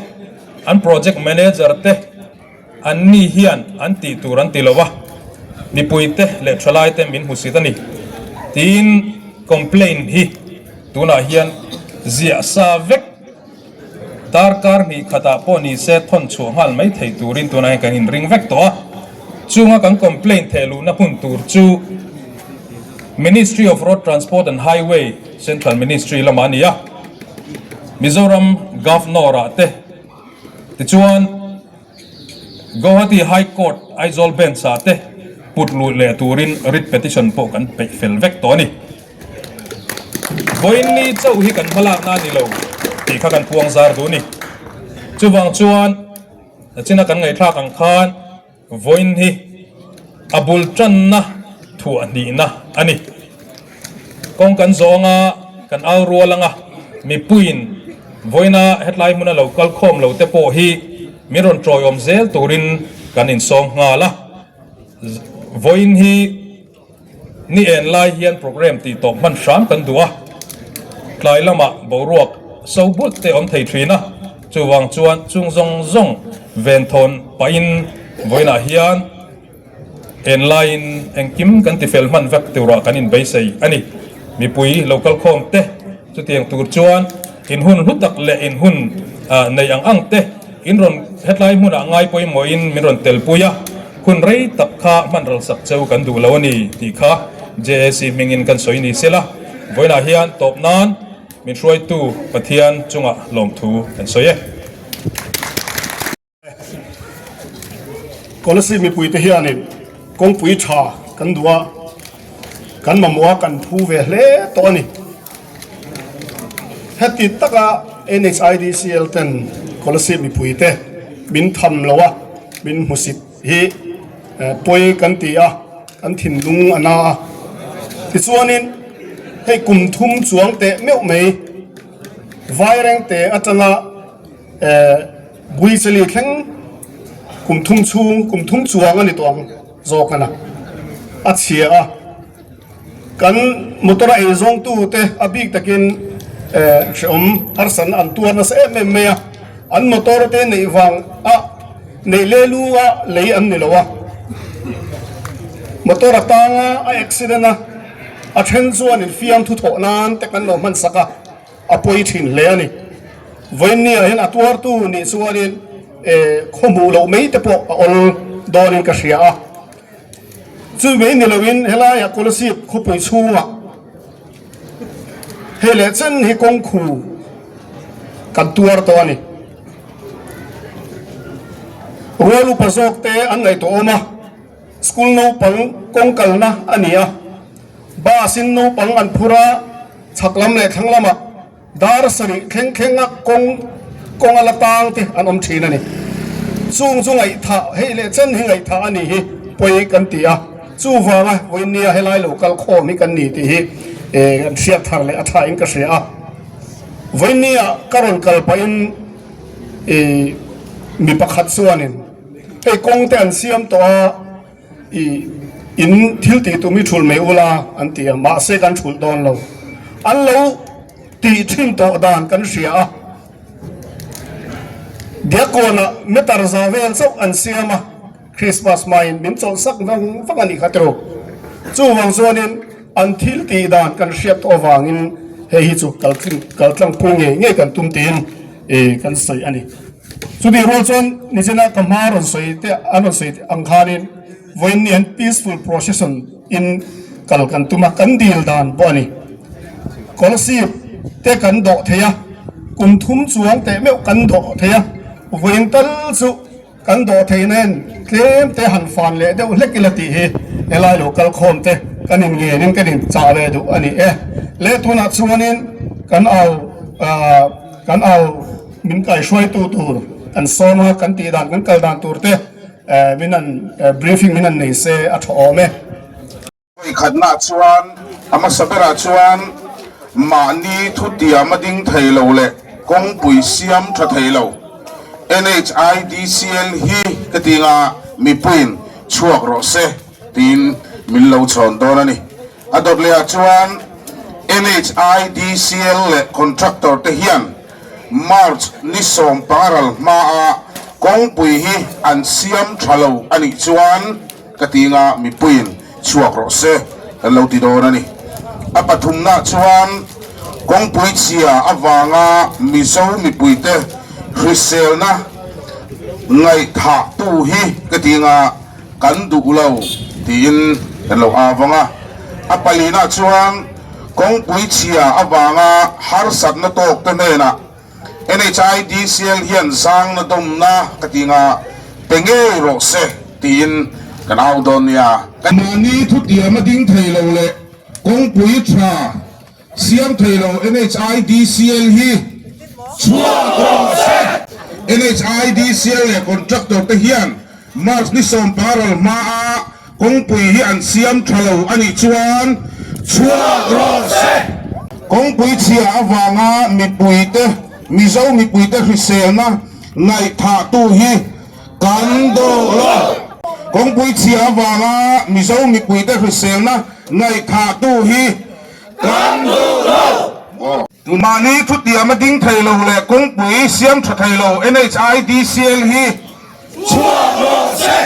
an Project Manager te, An ni hian an tih tur an ti lo a, mipuite leh thalaite min hmusit a ni tiin complaint hi tunah hian ziah sa vek darkar hnih khatah pawh ni se thawn chhuah nghal mai thei turin tunah hian kan inring vek tawh a. Chunga kan complaint theh luhna hmun tur chu Ministry of Road Transport and Highway, Central Ministry lamah a ni a, Mizoram Governor-ah te Tichuan, Guwahati High Court Aizawl Bench-ah te put luh leh turin writ petition pawh kan peih fel vek tawh a ni. Vawiinni chauh hi kan hmalakna a ni lo tih kha kan puang zar duh a ni. Chuvang chuan, nachina kan ngaihthlak ang khan, Vawiin hi a bul tanna thuah hnihna a ni. Kawng kan zawng a, kan au rual anga mipuiin vawiina hetlai hmuna lo kal khawm lo te pawh hi min rawn tawiawm zel turin kan insawm nghal a. Vawiin hi. Ni en lai hian programme tih tawp hman hram kan duh a, tlai lamah boruak so bulh te awm thei thin a, chuvang chuan chung zawng zawng venthawn pahin vawiinah hian en laiin engkim kan tifel hman vek turah kan inbeisei a ni. Mipui lo kalkhawm te chutiang tur chuan in hun hlu tak leh in hun nei ang ang te in rawn hetlai hmunah ngai pawimawhin min rawn telpui a. Hun rei tak kha hman ralsak cheu kan duh lo a ni tih kha JAC hmingin kan sawi ni sela, vawiinah hian tawp nan min hruaitu Pathian chungah lawmthu kan sawi e. Kolasib mipuite hianin kawngpui tha kan duh a, kan mamawh a kan phu ve hle tawh a ni. Heti taka NHIDCL ten Kolasib mipuite min tham lo a, min hmusit hi pawi kan ti a, kan thinlung a na a. Tichuanin hei kum thum chuang teh meuh mai Vairengte atanga Buichali thleng kum thum chhung kum thum chuang a ni tawh ang zawk a na a chhia a. Kan motor a eizawngtu te a bik takin hrehawm harsatna an tuar nasa em em mai a, an motor te neih vang a neih leh lu a lei an ni lo a, motor a tang a, a accident a, a then chuan in fiamthu thawh nan te kan lo hman sak a. a pawi thin hle a ni. Vawiinniah hian a tuartu nih chuanin khaw hmuh loh mai te pawh a awl dawnin ka hria a. Chu mai ni loin helaiah Kolasib khawpui chhungah hei leh chen hi kawng khu kan tuar tawh a ni. Rual upa zawk te an ngaihtuah awm a, school naupang kawng kalna a ni a, bus in naupang an phur a, chhak lam leh thlang lamah Dar sarih thleng thlenga kawng kawnga la tang te an awm thin a ni. Chung chu ngaihthah hei leh chen hi ngaihthah a nih hi pawi kan ti a, chuvanga vawinia helai lo kal khawm hi kan ni tih hi kan hriat thar leh a thain ka hria a. Vawinia ka rawn kal pahin mi pakhat chuanin hei kawng te an siam tawh a, I in thil tih tum hi thulh mai ula an ti a, mahse kan thulh dawn lo. An lo tih thin tawh dan kan hria a, Diakkawnah meter za vel chauh an siam a, Christmas hmain min chawlhsak vang vang a nih kha tiro. Chuvang chuanin an thil tih dan kan hriat tawh avangin hei hi chu kaltlangpui ngei ngei kan tum tiin kan sawi a ni. Chutih rual chuan nichina ka hma rawn sawi te an rawn sawi ang khanin vawiin ni an peaceful procession in kal kan tum a, kan dil dan pawh a ni. Scholarship te kan dawh thei a, kum thum chuang teh meuh kan dawh thei a, vawiin tal chu kan dawh thei nen tlem te han fan leh deuh hlek ila tih hi helai lo kal khawm te kan in ngenin kan in chah ve duh a ni e. Leh tunah chuanin kan au ah Kan au min kaihruaitu tur kan sawm a, kan tih dan kan kal dan tur te min an briefing min an nei se a tha awm e. Vawikhatnaah chuan a hmasa berah chuan mahni thutiam a ding thei lo leh kawngpui siam tha thei lo NHIDCL hi ka ti nga mipuiin chhuak rawh se tiin min lo chhawn dawn a ni. A dawt lehah chuan NHIDCL leh contractor te hian March ni sawmpangaral hmaa kawngpui hi an siam tha lo a nih chuan ka tinga mipuiin chhuak rawh se kan lo ti dawn a ni. A pathumnaah chuan kawngpui chhia avanga Mizo mipuite hriselna ngaihthahtu hi ka tinga Kan duh lo tiin kan lo au vang a, a palinah chuan kawngpui chhia avanga harsatna tawk te hnenah NHIDCL hian zangna dawmna ka ti nga pe ngei rawh se tiin kan au dawn nia. Mahni thutiam a ding thei lo leh kawngpui tha siam thei lo NHIDCL hi chhuak rawh se. NHIDCL leh contractor te hian March ni sawmparal hmaa kawngpui hi an siam tha lo a nih chuan chhuak rawh se. Kawngpui chhia avanga mipuite, Mizo mipuite hriselna ngaihthahtu hi kan duh lo. Kawngpui chhia avanga Mizo mipuite hriselna ngaihthahtu hi kan duh lo. Mahni thutiam a ding thei lo leh kawngpui siam tha thei lo NHIDCL hi Chhuak rawh se!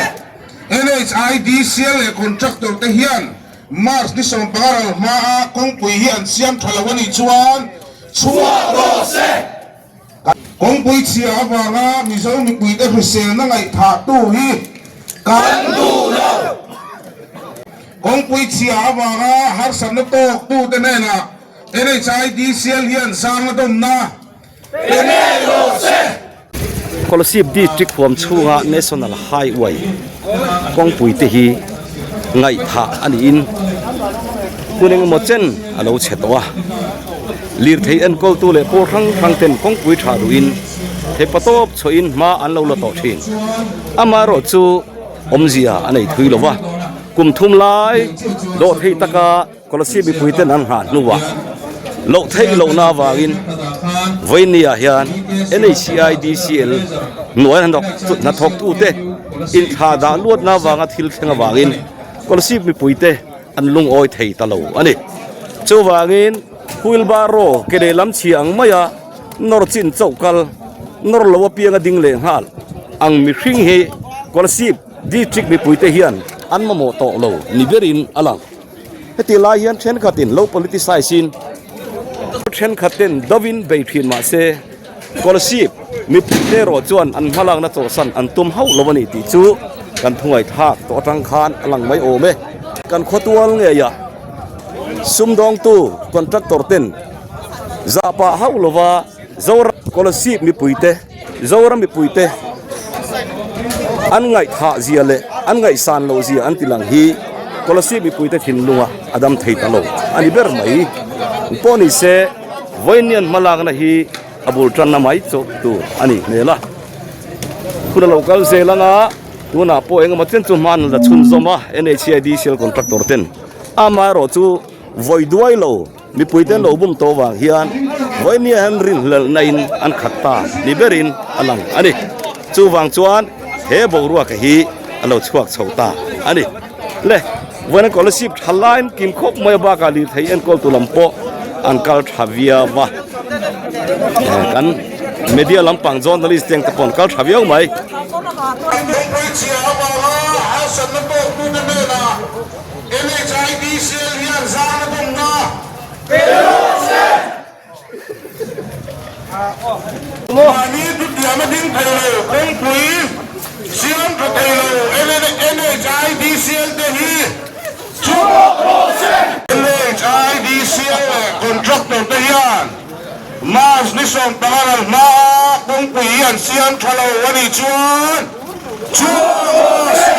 NHIDCL leh contractor te hian March ni 15 ral hmaa kawngpui hi an siam tha lo a nih chuan chhuak rawh se! Kawngpui chhia avanga Mizo mipuite hriselna ngaihthahtu hi kan duh lo. Kawngpui chhia avanga harsatna tawktute hnenah NHIDCL hian zangna dawmna pe ngei rawh se! Kolasib District huam chhunga National Highway kawngpui te hi ngaihthah a niin hun engemaw chen a lo chhe tawh a, lirthei enkawltu leh pawl hrang hrang ten kawngpui tha duhin theipatawp chhuahin hma an lo la tawh thin. Amaherawhchu awmzia a nei thui lo va, kum thum lai dawhthei taka Kolasib mipui ten an nghah hnuah loh theih lohna avangin vawinia hian NHIDCL hnuai hnathawktute inthlah dah luatna avanga thil thleng avangin Kolasib mipuite an lungawi thei ta lo a ni. Chuvangin wheelbarrow ke lehlam chhia ang maia nawr chin chauh kal nawr lo apianga ding leh nghal ang mihring hi Kolasib District mipuite hian an mamawh tawh lo ni berin a lang. Heti lai hian thenkhatin lo politicize in. Thenkhat ten dovin bei thin mah se Kolasib mipuite erawh chuan an hmalakna chawlhsan an tum hauh lo a ni tih chu kan thungaihthlak tawh atang khan a lang mai awm e. Kan khawtual ngeiah sumdawngtu contractor ten zahpah hauh lova Zoram Kolasib mipuite Zoram mipuite an ngaihthah zia leh an ngaihsan loh zia an ti lang hi Kolasib mipuite thinlunga a dam thei ta lo a ni ber mai. Pawh ni se Vawiinian hmalakna hi a bul tanna mai chauh tur a nih hmel a. Hun a lo kal zel anga tunah pawh engemaw chen chu hman la chhunzawm a NHIDCL contractor ten amaherawh chu vawi duai lo. Mipui te an lo bum tawh vang hian vawinia hian rinhlelhna in an khat ta ni berin a lang a ni. Chuvang chuan he boruaka hi a lo chhuak chho ta a ni. Le, vawiin an scholarship tha laiin kim khawp mai a bakah lirthei enkawltu lam pawh an kal tha viau va. Kan media lampang journalist te ang te pawh an kal tha viau mai. NHIDCL hian zan a bawmna pe rawh se. Mahni thutiam a ding thei lo, kawngpui siam tha thei lo NHIDCL te hi chhuak rawh se. NHIDCL leh contractor te hian March ni 15 ral hmaa kawngpui hi an siam tha lo a nih chuan chhuak rawh se.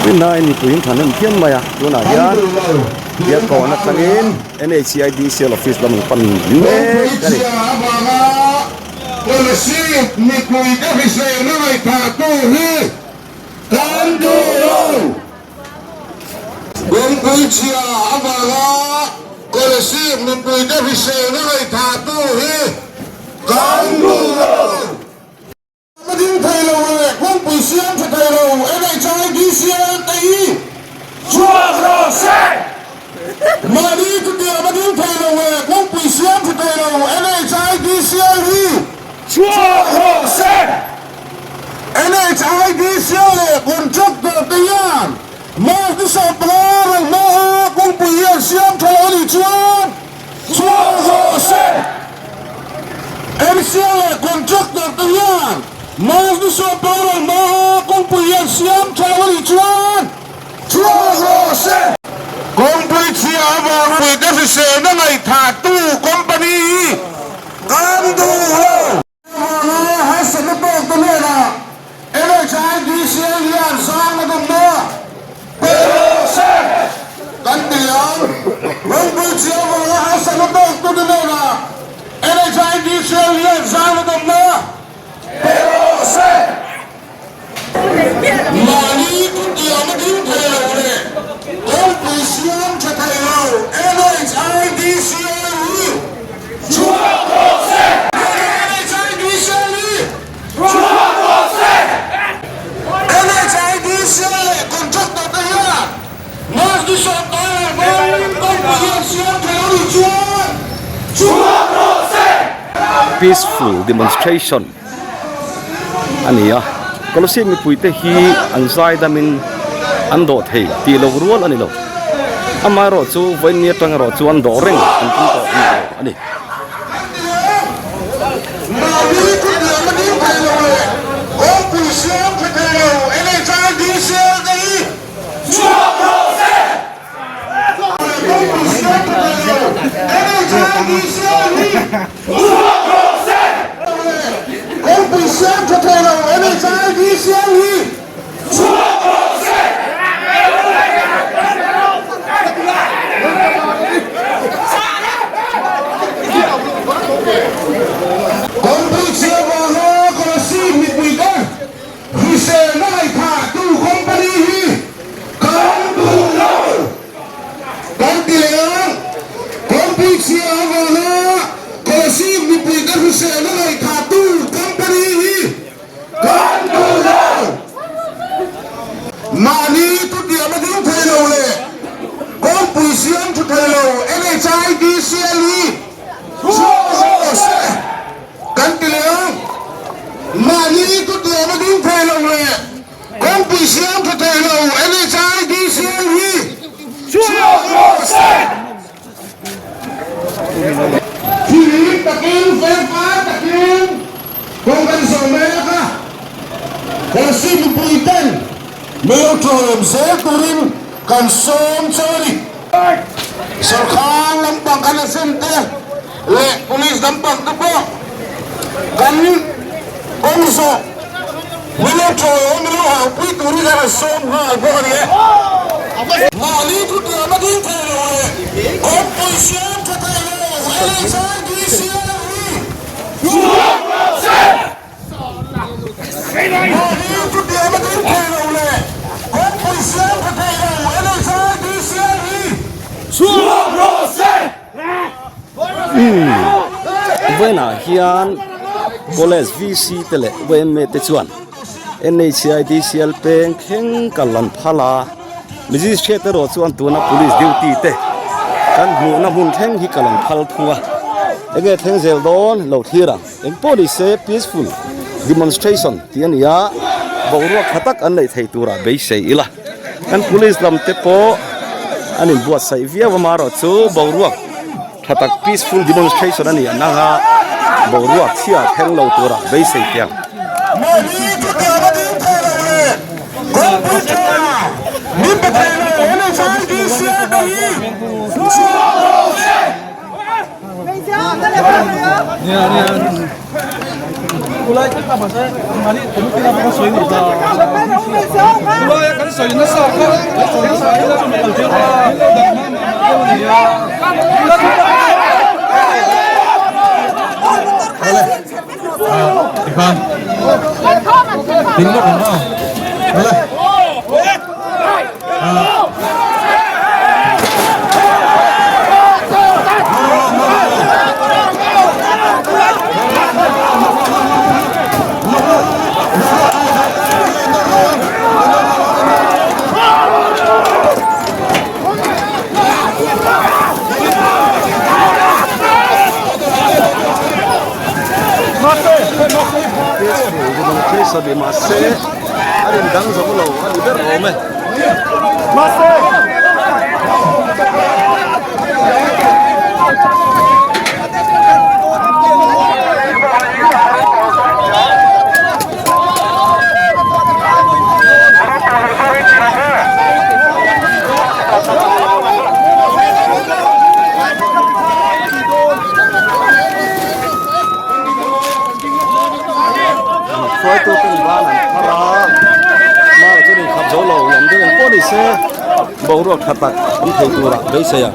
Rinna in mipui in thahnem phian mai a, tunah hian biakkawn atangin NHIDCL office lam an pan mek a ni. Kolasib mipuite hriselna ngaihthahtu hi kan duh lo. Kawngpui chhia avanga Kolasib mipuite hriselna ngaihthahtu hi kan duh lo. Ka ding thei lo leh kawngpui siam tha thei lo NHIDCL te hi chhuak rawh se! Mahni chutiang a ding thei lo leh kawngpui siam tha thei lo NHIDCL hi chhuak rawh se! NHIDCL leh contractor te hian March ni 15 ral hmaa kawngpui hi an siam tha lo a nih chuan Chhuak rawh se! MCA leh contractor te hian March ni 15 ral hmaa kawngpui hi an siam tha lo a nih chuan chhuak rawh se! Kawngpui chhia avanga puite hriselna ngaihthahtu company hi kan duh lo. Avanga harsatna tawk te hnenah NHIDCL hian zang a dawmna pe rawh se kan ti ang. Rawngpui chi avanga harsatna tawk tu te hnenah NHIDCL hian zang a dawmna pe rawh se. Mahni thutiam a ding thei lo leh kawngpui siam tha thei lo NHIDCL hi chhuak rawh se! NHIDCL hi chhuak rawh se! NHIDCL leh contractor te hian March ni 15 hmangin kawngpui hi an siam thei lo nih chuan chhuak rawh se! Peaceful demonstration. a ni a Kolasib mipuite hi an zai damin an dawh thei tih loh rual a ni lo amaherawh chu vawiin ni atang erawh chuan dawh reng an tum tawh bik lo a ni. Kawngpui siam tha thei lo NHIDCL hi chhuak rawh se! Kawngpui chhia vanga Kolasib mipuite hriselna ngaihthahtu company hi kan duh lo. Kan ti leh a, kawngpui chhia avanga Kolasib mipuite hriselna ngaihthahtu company hi kan duh lo. Mahni thutiam a ding thei lo leh kawngpui siam thu thei lo NHIDCL hi chhuak rawh se kan ti leh a, mahni thutiam a ding thei lo leh Kawngpui siam tha thei lo NHIDCL hi chhuak rawh se! takin, felfai takin kawng kan zawh mek a, Kolasib mipui ten min lo ṭawlawm zel turin kan sawm che a ni. Sorkar lampang kan agent te leh police lampang te pawh kan kawng zawh min lo ṭawlawm min lo haupui turin kan han sawm nghal bawk a ni e. Mahni thu tuam a ding thei lo leh kawngpui siam tha thei lo LHRDC a lo hi chhuak rawh se! Mahni thu tuam a ding thei lo leh kawngpui siam tha thei lo LHRDC a lo hi chhuak rawh se! Vawiinah hian College VC te leh YMA te chuan NHIDCL peng thleng kal an phal a, Magistrate erawh chuan tuna Police duty te kan hmuhna hmun thleng hi kal an phal thung a, enge thleng zel dawn lo thlir ang. Eng pawh ni se peaceful demonstration tih a ni a, boruak tha tak an neih thei turah beisei ila. Kan police lam te pawh an inbuatsaih viau a amaherawhchu boruak tha tak peaceful demonstration a ni an ang a, boruak chhia thleng lo turah beisei teh ang. Mahse a rin dang zo lo a ni ber awm e. Hruaitu ten ban an phar a, hmar chu rin khat zo lo lam deuh eng pawh ni se boruak tha tak awm thei turah beisei ang.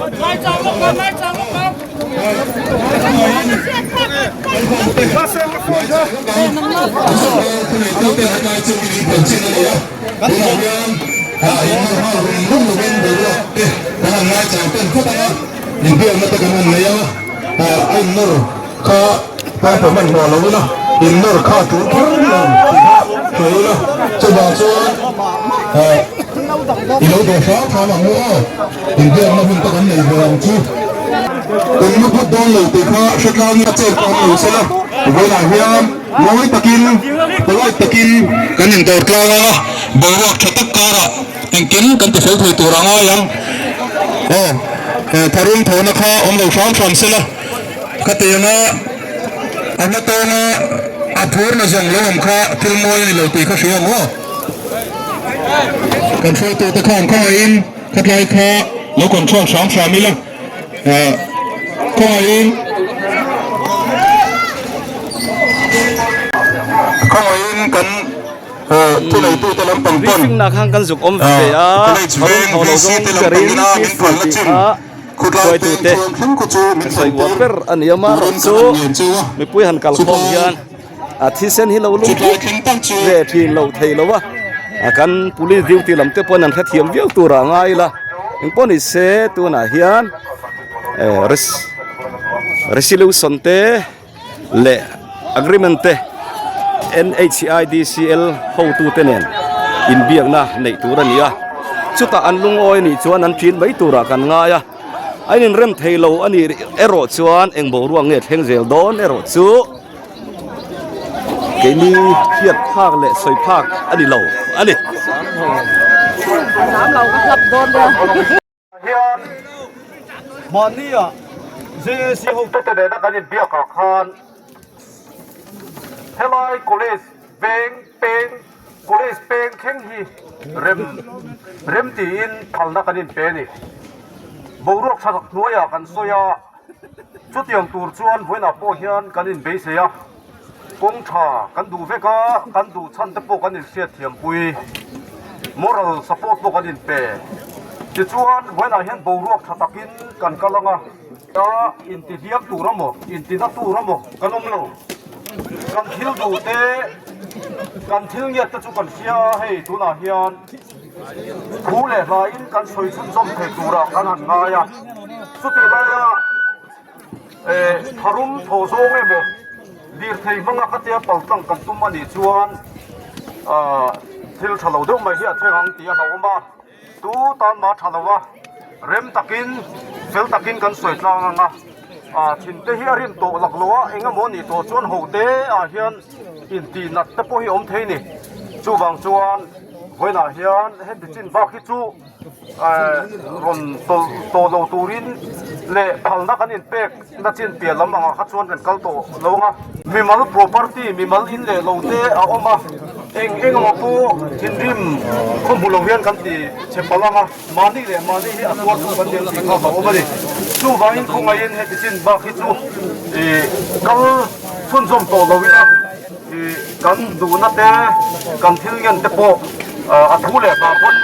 Kha paper hman hmuh lo ila, in nawr kha tul kher lo tih kha hre ila, chuvang chuan i lo dawh hram hram ang u aw, inbiakna hun te kan nei ve ang chu. Kum lu phut dawn lo tih kha hre tlangin a chet pawh awm lo sela, vawiinah hian mawi takin, polite takin kan indawr tlang ang a, boruak tha tak karah engkim kan tifel thei tur a ngai ang. Aw, tharum thawhna kha awm lo hram hram sela. Khatianga a hma tawnga a phurna zawng lo awm kha thil mawi a ni lo tih kha hria ang aw. Kan hruaitute khan khawngaihin khatlai kha lo control hram hram ila, khawngaihin khawngaihin kan thuneitute lampang pawn Briefing na khan kan zuk awm ve a, College tharum veng thaw lo VC zawng te berin lampangina min peaceful phalna tih chin kha Khawtlai peng hruaitute chuan thleng khaw chu min sawi thlen uar tir ber a ni a turin marawh chu kan han ngen cheu a. mipui han kal khawm Chutlai hian a thisen hi lo lung chutlai thleng tak chu ve thin lo thei lo a a kan police duty lam te pawn an hrethiam viau tur a ngai ila engpawh ni se tunah hian eh resolution te leh agreement te NHIDCL hotute nen inbiakna neih tur a ni a, chutah an lungawi nih chuan an ṭin mai turah kan ngai a, a inrem thei lo a nih erawh chuan eng boruak nge thleng zel dawn erawh chu keini hriat phak leh sawi phak a ni lo a ni. Hian mahnia. JAC hotute nena kan inbiakah khan helai college veng peng college peng thleng hi rem rem tiin phalna kan inpe a ni. Boruak tha tak hnuaiah kan sawi a, chutiang tur chuan vawiinah pawh hian kan inbeisei a. Kawng tha kan duh vek a, kan duh chhan te pawh kan inhriat thiampui, moral support pawh kan inpe. Tichuan, vawiinah hian boruak tha takin kan kal ang a, a intihliam tur emaw, intina tur emaw kan awm lo. Kan thil duh te, kan thil ngiat te chu kan hria a, hei tunah hian thu leh hlain kan sawi chhunzawm thei turah kan han ngai a, chutih laia, Tharum thaw zawng emaw lirthei hmanga ka tia paltlang kan tum a nih chuan thil tha lo deuh mai hi a thleng ang tih a hlauhawm a, tu tan mah tha lo a, rem takin fel takin kan sawi tlang ang a, thin te hi a rim tawh lak lo a, eng emaw nih tawh chuan ho te ah hian intih nat te pawh hi a awm thei a ni, chuvang chuan vawiinah hian heti chin bak hi chu. rawn tawlh tawh lo turin leh phalna kan inpek na chin piah lam angah kha chuan kan kal tawh lo ang a. Mimal property, mimal in leh lo te a awm a, eng eng emaw pawh thinrim khaw hmu lo hian kan ti chhe palh ang a, mahni leh mahni hi a tuar tu kan ni ang tih kha a awm a ni. Chuvangin khawngaihin heti chin bak hi chu ih kal chhunzawm tawh lo ila. Kan duhna te, kan thil ngen te pawh a thu leh hna pawn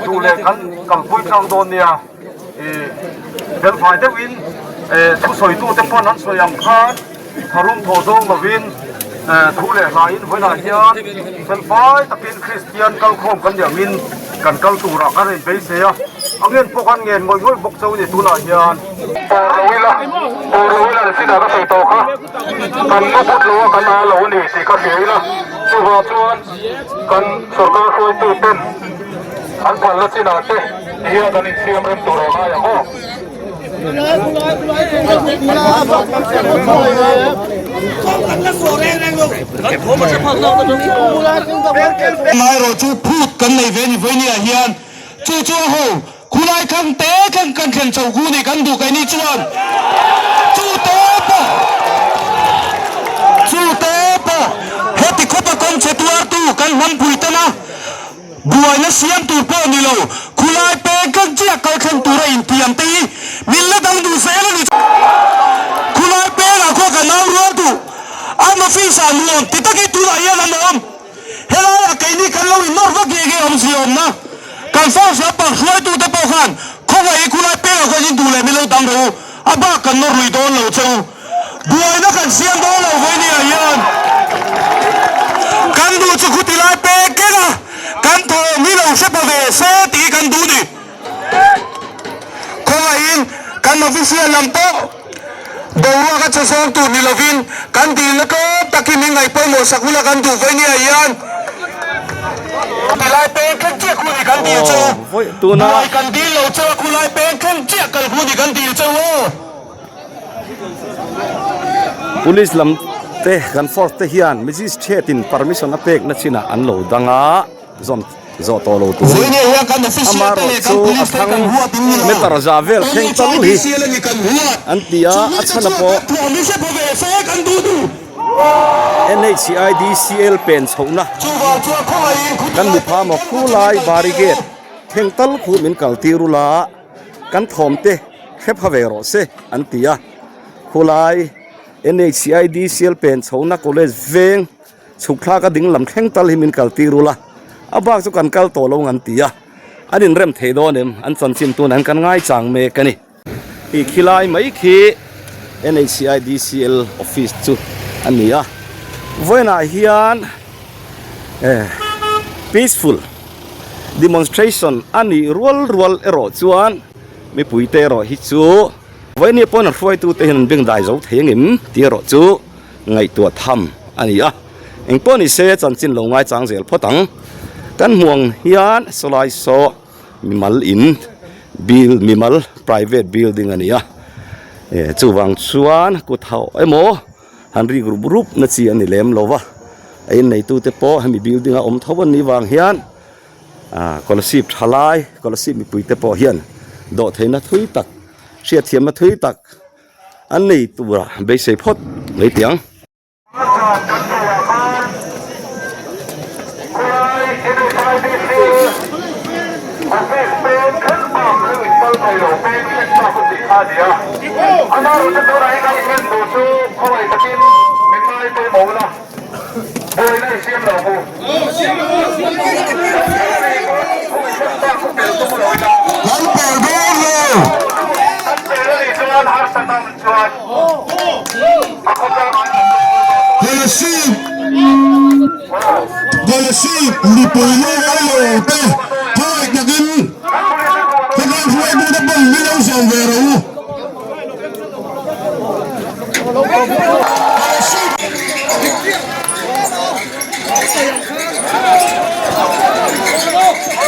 duh leh kan kalpui tlang dawn nia. Felfai deuhin thusawitu te pawn an sawi ang khan tharum thawh zawng lovin thu leh hlain vawiinah hian felfai takin Kristian kalkhawm kan nih angin kan kal turah kan rawn beisei a. A ngen pawh kan ngen ngawih ngawih bawk chauh a ni tunah hian. Pawr lo ila, pawr lo ila chinah ka sawi tawh kha. Kan lu but lo a kan a lo a ni tih ka hria ila, chuvang chuan kan sorkar hruaitu ten an phalna chinah te hian an insiam rem tur a ngai ang aw. Amaherawhchu phut kan nei ve ni vawinia hian chu chu a ho. Khulai thlang te khan kan thlen chho khu nih kan duh keini chuan chu te pawh chu te pawh heti khawpa kawng chhe tuartu kan hnam pui tana buaina siam tur pawh ni lo khulai peng thleng chiah kal thleng tura intiam te hi min la dang duh zel a ni. Khulai pengah khuan kan au rual duh an office ah nuam ti takin tunah hian an awm. Helaiah keini kan lo innawr vak nge nge awmzia awmna kan force lampang hruaitute pawh khan khawngaih i khulai pengah khuan in duh leh min lo dang rawh u, a bak kan nawr lui dawn lo che u. Buaina kan siam dawn lo vawinia hian kan duh chu khuti lai pek keng a, kan thawm hi lo hre pa ve se tih hi kan duh ni. Khawngaihin kan official lam pawh boruak a che zawng tur ni lovin kan dilna tlawm tak hi min ngaih pawimawh sak huna kan duh vawinia hian tilai peng thleng chiah khu ni kan dil che u. Buai kan dil lo che a khulai peng thleng chiah kal khu ni kan dil che u aw. Police lam te kan force te hian magistrate in permission a pekna chinah an lo dang a. Zawm zawh tawh lo turin amaherawh chu a thlang meter za vel thleng tal hi an ti a, a chhan a pawh NHIDCL pen chhohna kan hmu pha maw khulai barricade thleng tal khu min kal tir ula kan thawm te hre pha ve rawh se an ti a, khulai NHIDCL pen chhohna college veng. Chhuk thlak a ding lam thleng tal hi min kal tir ula, a bak chu kan kal tawh lo ang an ti a, an inrem thei dawn em? An chanchin tun an kan ngaichang mek a ni. Ih khilai mai khi NHCIDCL office chu a ni a, vawiinah hian eh peaceful demonstration a nih rual rual erawh chuan mipuite erawh hi chu vawiin pawhin an hruaitute hian an bengdai zo thei angem tih erawh chu ngaihtuah tham a ni a, engpawh ni se chanchin lo ngaichang zel phawt ang. Kan hmuh ang hian sawlai saw mimal in build mimal private building a ni a, eh chuvang chuan kut hauh emaw han rik rup rup na chi a ni lem lo va, a inneitute pawh hemi building a awm tho an nih vang hian ah Kolasib thalai Kolasib mipuite pawh hian dawhtheihna thui tak hriatthiamna thui tak. an nei tura beisei phawt mai teh ang. Kolasib Kolasib mipui lungngai lo te khawngaih takin khawvel hruaitute pawn min lo zawm ve rawh u.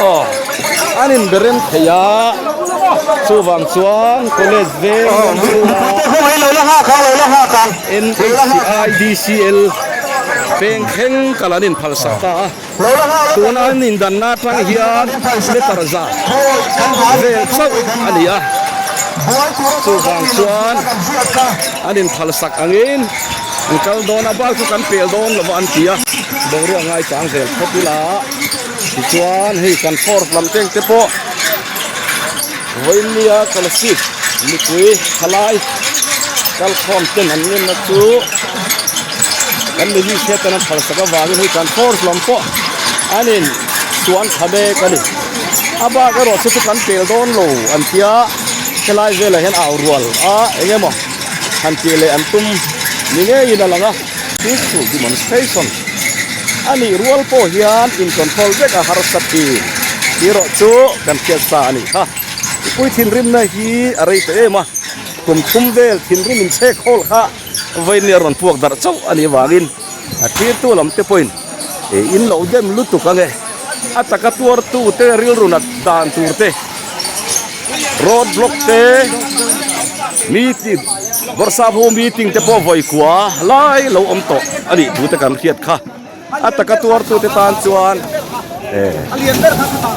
Aw an in berem thei a chuvang chuan college veng chhunga NHIDCL peng thleng kal an in phal sak ta a tuna an in danna atang hian meter za vel chauh a ni a chuvang chuan an in phal sak angin an kal dawn a bak chu kan pel dawn lo va an ti a boruak ngaichang zel phawt ila tichuan hei kan force lam teng te pawh vawinia scholarship mipui thalai kalkhawm ten an ngenna chu kan minister ten an phal sak avangin hei kan force lam pawh an in suan tha mek a ni a bak erawh chu chu kan pel dawn lo an tia helai velah hian au rual a eng emaw han tih leh an tum ni ngeiin a lang a. Peaceful demonstration a nih rual pawh hian in control vek a harsa thin erawh chu kan hriat sa a nih kha. Mipui thinrimna hi a rei tawh em a, kum thum vel thinrim in chhek hawl kha vawiin a rawn puak darh chauh a nih avangin a thirtu lam te pawhin in lo dem lutuk ang e. A taka tuartu te rilru nat dan tur te, road block te, meeting bawrhsap ho meeting te pawh vawi kua lai lo awm tawh a nih thu te kan hriat kha. A taka tuartu te tan chuan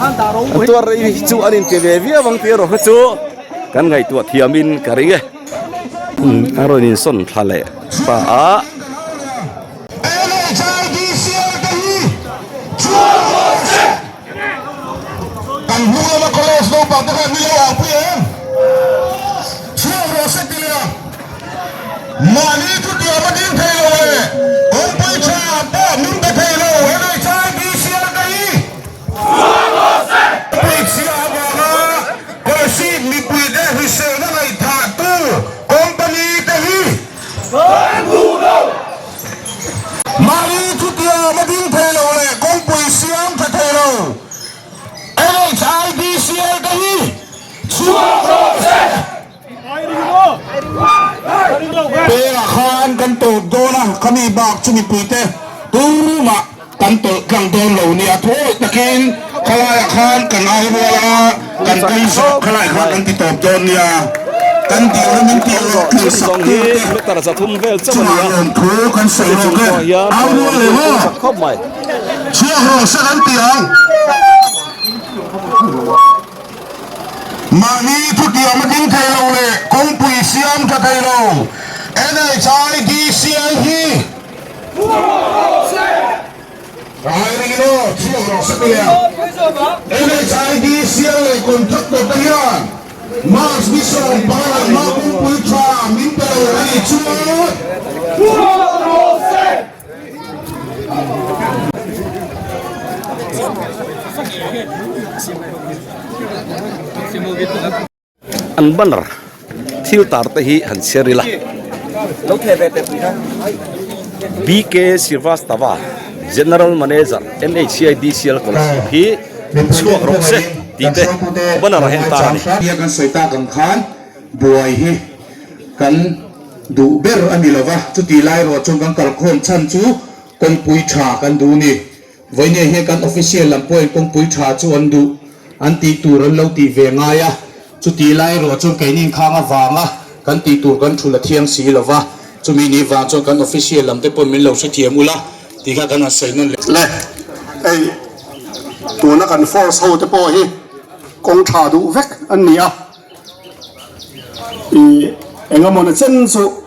an tuar rei chu an inti ve viau ang tih erawh kha chu kan ngaihtuah thiamin ka ring e. A rawn insawn thla leh ta a. NHIDCL te hi chhuak rawh se! Kan hnung lama college naupang te khan ni lo ang pui em? Chhuak rawh se ti leh a, mahni chutiang a ding thei lo leh kawngpui tha pawh min pe thei lo NHIDCL te hi chhuak rawh se! Puichhia avanga Kolasib mipuite hriselna ngaihthahtu company te hi Kan duh lo! Mahni chutiang a ding thei lo leh kawngpui siam tha thei lo NHIDCL te hi chhuak rawh se! Pengah khan kan tawp dawn a, khami bak chu mipuite tumah Kan tawlh tlang dawn lo nia thawi takin khalaiah khan kan au rual a, kan kal zawh khalai kha kan ti tawp dawn nia. Kan dilna min tih leh tlang sak tute chungah lawmthu kan sawi rawk e, au rual leh maw? Chhuak rawh se kan ti ang. Mahni thutiam a ding thei lo leh kawngpui siam tha thei lo NHIDCL hi NHID sial leh contractor te hian March ni 15 hma kawngpui tha min pe lo a nih chuan An banner thil tar te hi han chhiar ila. BK Srivastava, General Manager, NHIDCL Kolasib hi chhuak rawh se tih te banner ah hian tar a ni. Nia kan sawi tak ang khan buai hi kan duh ber a ni lova, chutih lai erawh chuan kan kalkhawm chhan chu kawngpui tha kan duh ni. Vawinia hian kan official lam pawhin kawngpui tha chu an duh, an tih tur an lo tih ve ngai a, chutih lai erawh chuan keini inkhang avanga kan tih tur kan thul a thiang si lo va, chumi ni vang chuan kan official lam te pawhin min lo hrethiam ula tih kha kan han sawi nawn leh. Le, hei tuna kan force ho te pawh hi kawng tha duh vek an ni a, ih. Engemaw na chen chu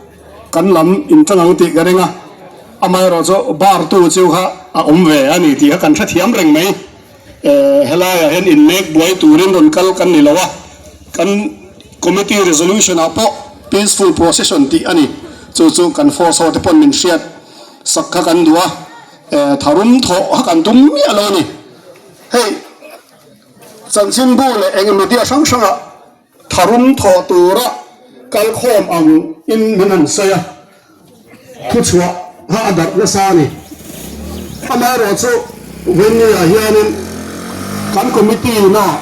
kan lam inṭang ang tih ka ring a, amaherawhchu bar tu chu kha a awm ve a ni tih kha kan hrethiam reng mai. Helaiah hian inmek buai turin rawn kal kan ni lo a, kan committee resolution ah pawh peaceful procession tih a ni. Chu chu kan force ho te pawn min hriat sak kha kan duh a, tharum thawh kha kan tum miah lo a ni. Hei chanchinbu leh eng media hrang hrangah Tharum thawh tura kalkhawm ang in min han sawi a, thuchhuah kha a darh nasa a ni. Amaherawhchu Venny-ah hianin kan committee-na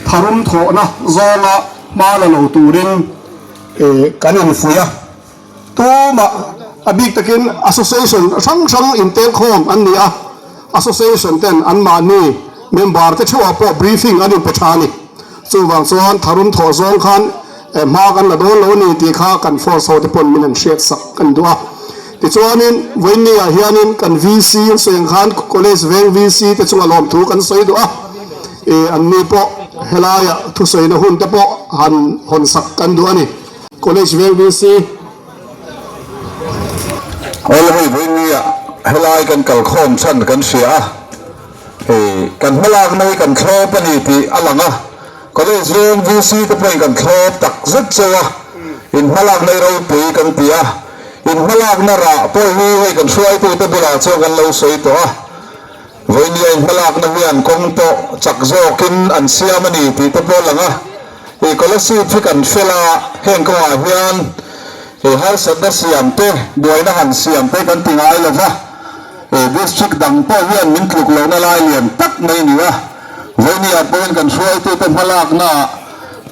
tharum thawhna zawnga hma la lo turin kan infuih a. Tumah a bik takin association hrang hrang intelkhawm an ni a, association ten anmahni member te theuhah pawh briefing an inpe tha a ni. Chuvang chuan tharum thawh zawng khan hma kan la dawn lo a ni tih kha kan force ho te pawn min han hriat sak kan duh a. Tichuanin vawiinniah hianin kan VC an sawi ang khan college veng VC te chunga lawmthu kan sawi duh a, anni pawh helaiah thusawina hun te pawh han hawn sak kan duh a ni. College veng VC. Awle hei vawinia helai kan kalkhawm chhan kan hria a, hei kan hmalakna hi kan thlawp a ni tih a lang a, College veng VC te pawhin kan thlawp tak zet cheu a, in hmalakna hi ropui kan ti a, in hmalakna rah pawh hi hei kan hruaitute bulah chuan kan lo sawi tawh a. Vawinia in hmalakna hian kawng pawh chak zawkin an siam a ni tih te pawh a lang a, i Kolasib hi kan fel a, heng kawngah hian i harsatna siam te, buaina han siam te kan ti ngai lo va, i district dang pawh hian min tluk lohna lai lian tak mai a ni a, Vawinia pawhin kan hruaitute hmalaknaah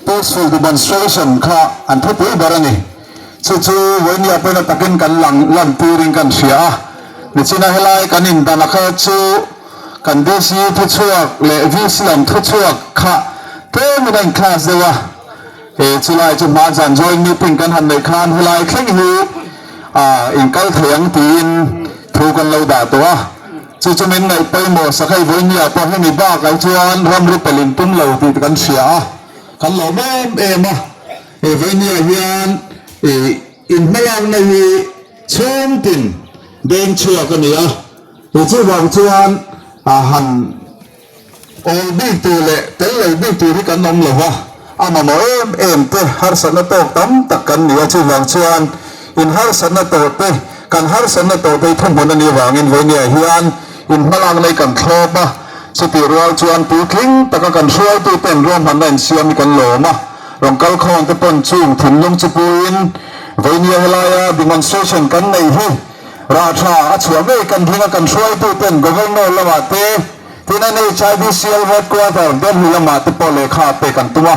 peaceful demonstration kha an thupui ber a ni. Chu chu Vawinia pawhin a takin kan lang lantirin kan hria a. Nichina helai kan indan a kha chu kan DC thuchhuak leh VC lam thuchhuak kha tlemin a in class deuh a. He chulai chu hma zan joint meeting kan han neih khan helai thleng hi ah in kal thei ang tiin thu kan lo dah tawh a. Chu chu min ngaih pawimawh sak hei Vawinia pawh hemi bakah chuan ramri pel in tum lo tih kan hria a, kan lawm em em a. He Vawinia hian ih inhmalakna hi Chhungtin deng chhuak a ni a, he chuvang chuan han awl bik tur leh tel lo bik tur hi kan awm lo va, a mamawh em em te harsatna tawk tam tak kan ni a, chuvang chuan in harsatna tawh te kan harsatna tawh te hi thuhmun a nih vangin vawinia hian in hmalak nei kan thlawp a, chutih rual chuan puitling taka kan hruaituten ruahmanna insiam hi kan lawm a. Rawn kal khawm te pawn chung thinlung chu puiin vawinia helaia demonstration kan neih hi rah tha a chhuah ngei kan ring a, kan hruaitu ten Governor lamah te tin NHIDCL headquarter Delhi lamah te pawh lehkha a pek an tum a,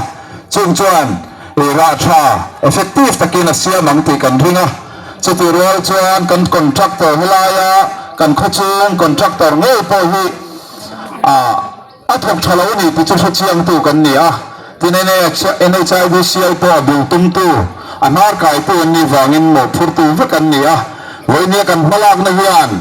chung chuan rah tha effective takin a siam ang tih kan ring a, chutih rual chuan kan contractor helaia kan khawchhung contractor ngei pawh hi ah A thawk tha lo a ni tih chu hre chiangtu kan ni a, tin NHIDCL pawh a bul tumtu, a hnar kaitu an nih vangin mawhphurtu vek an ni a, vawinia kan hmalakna hian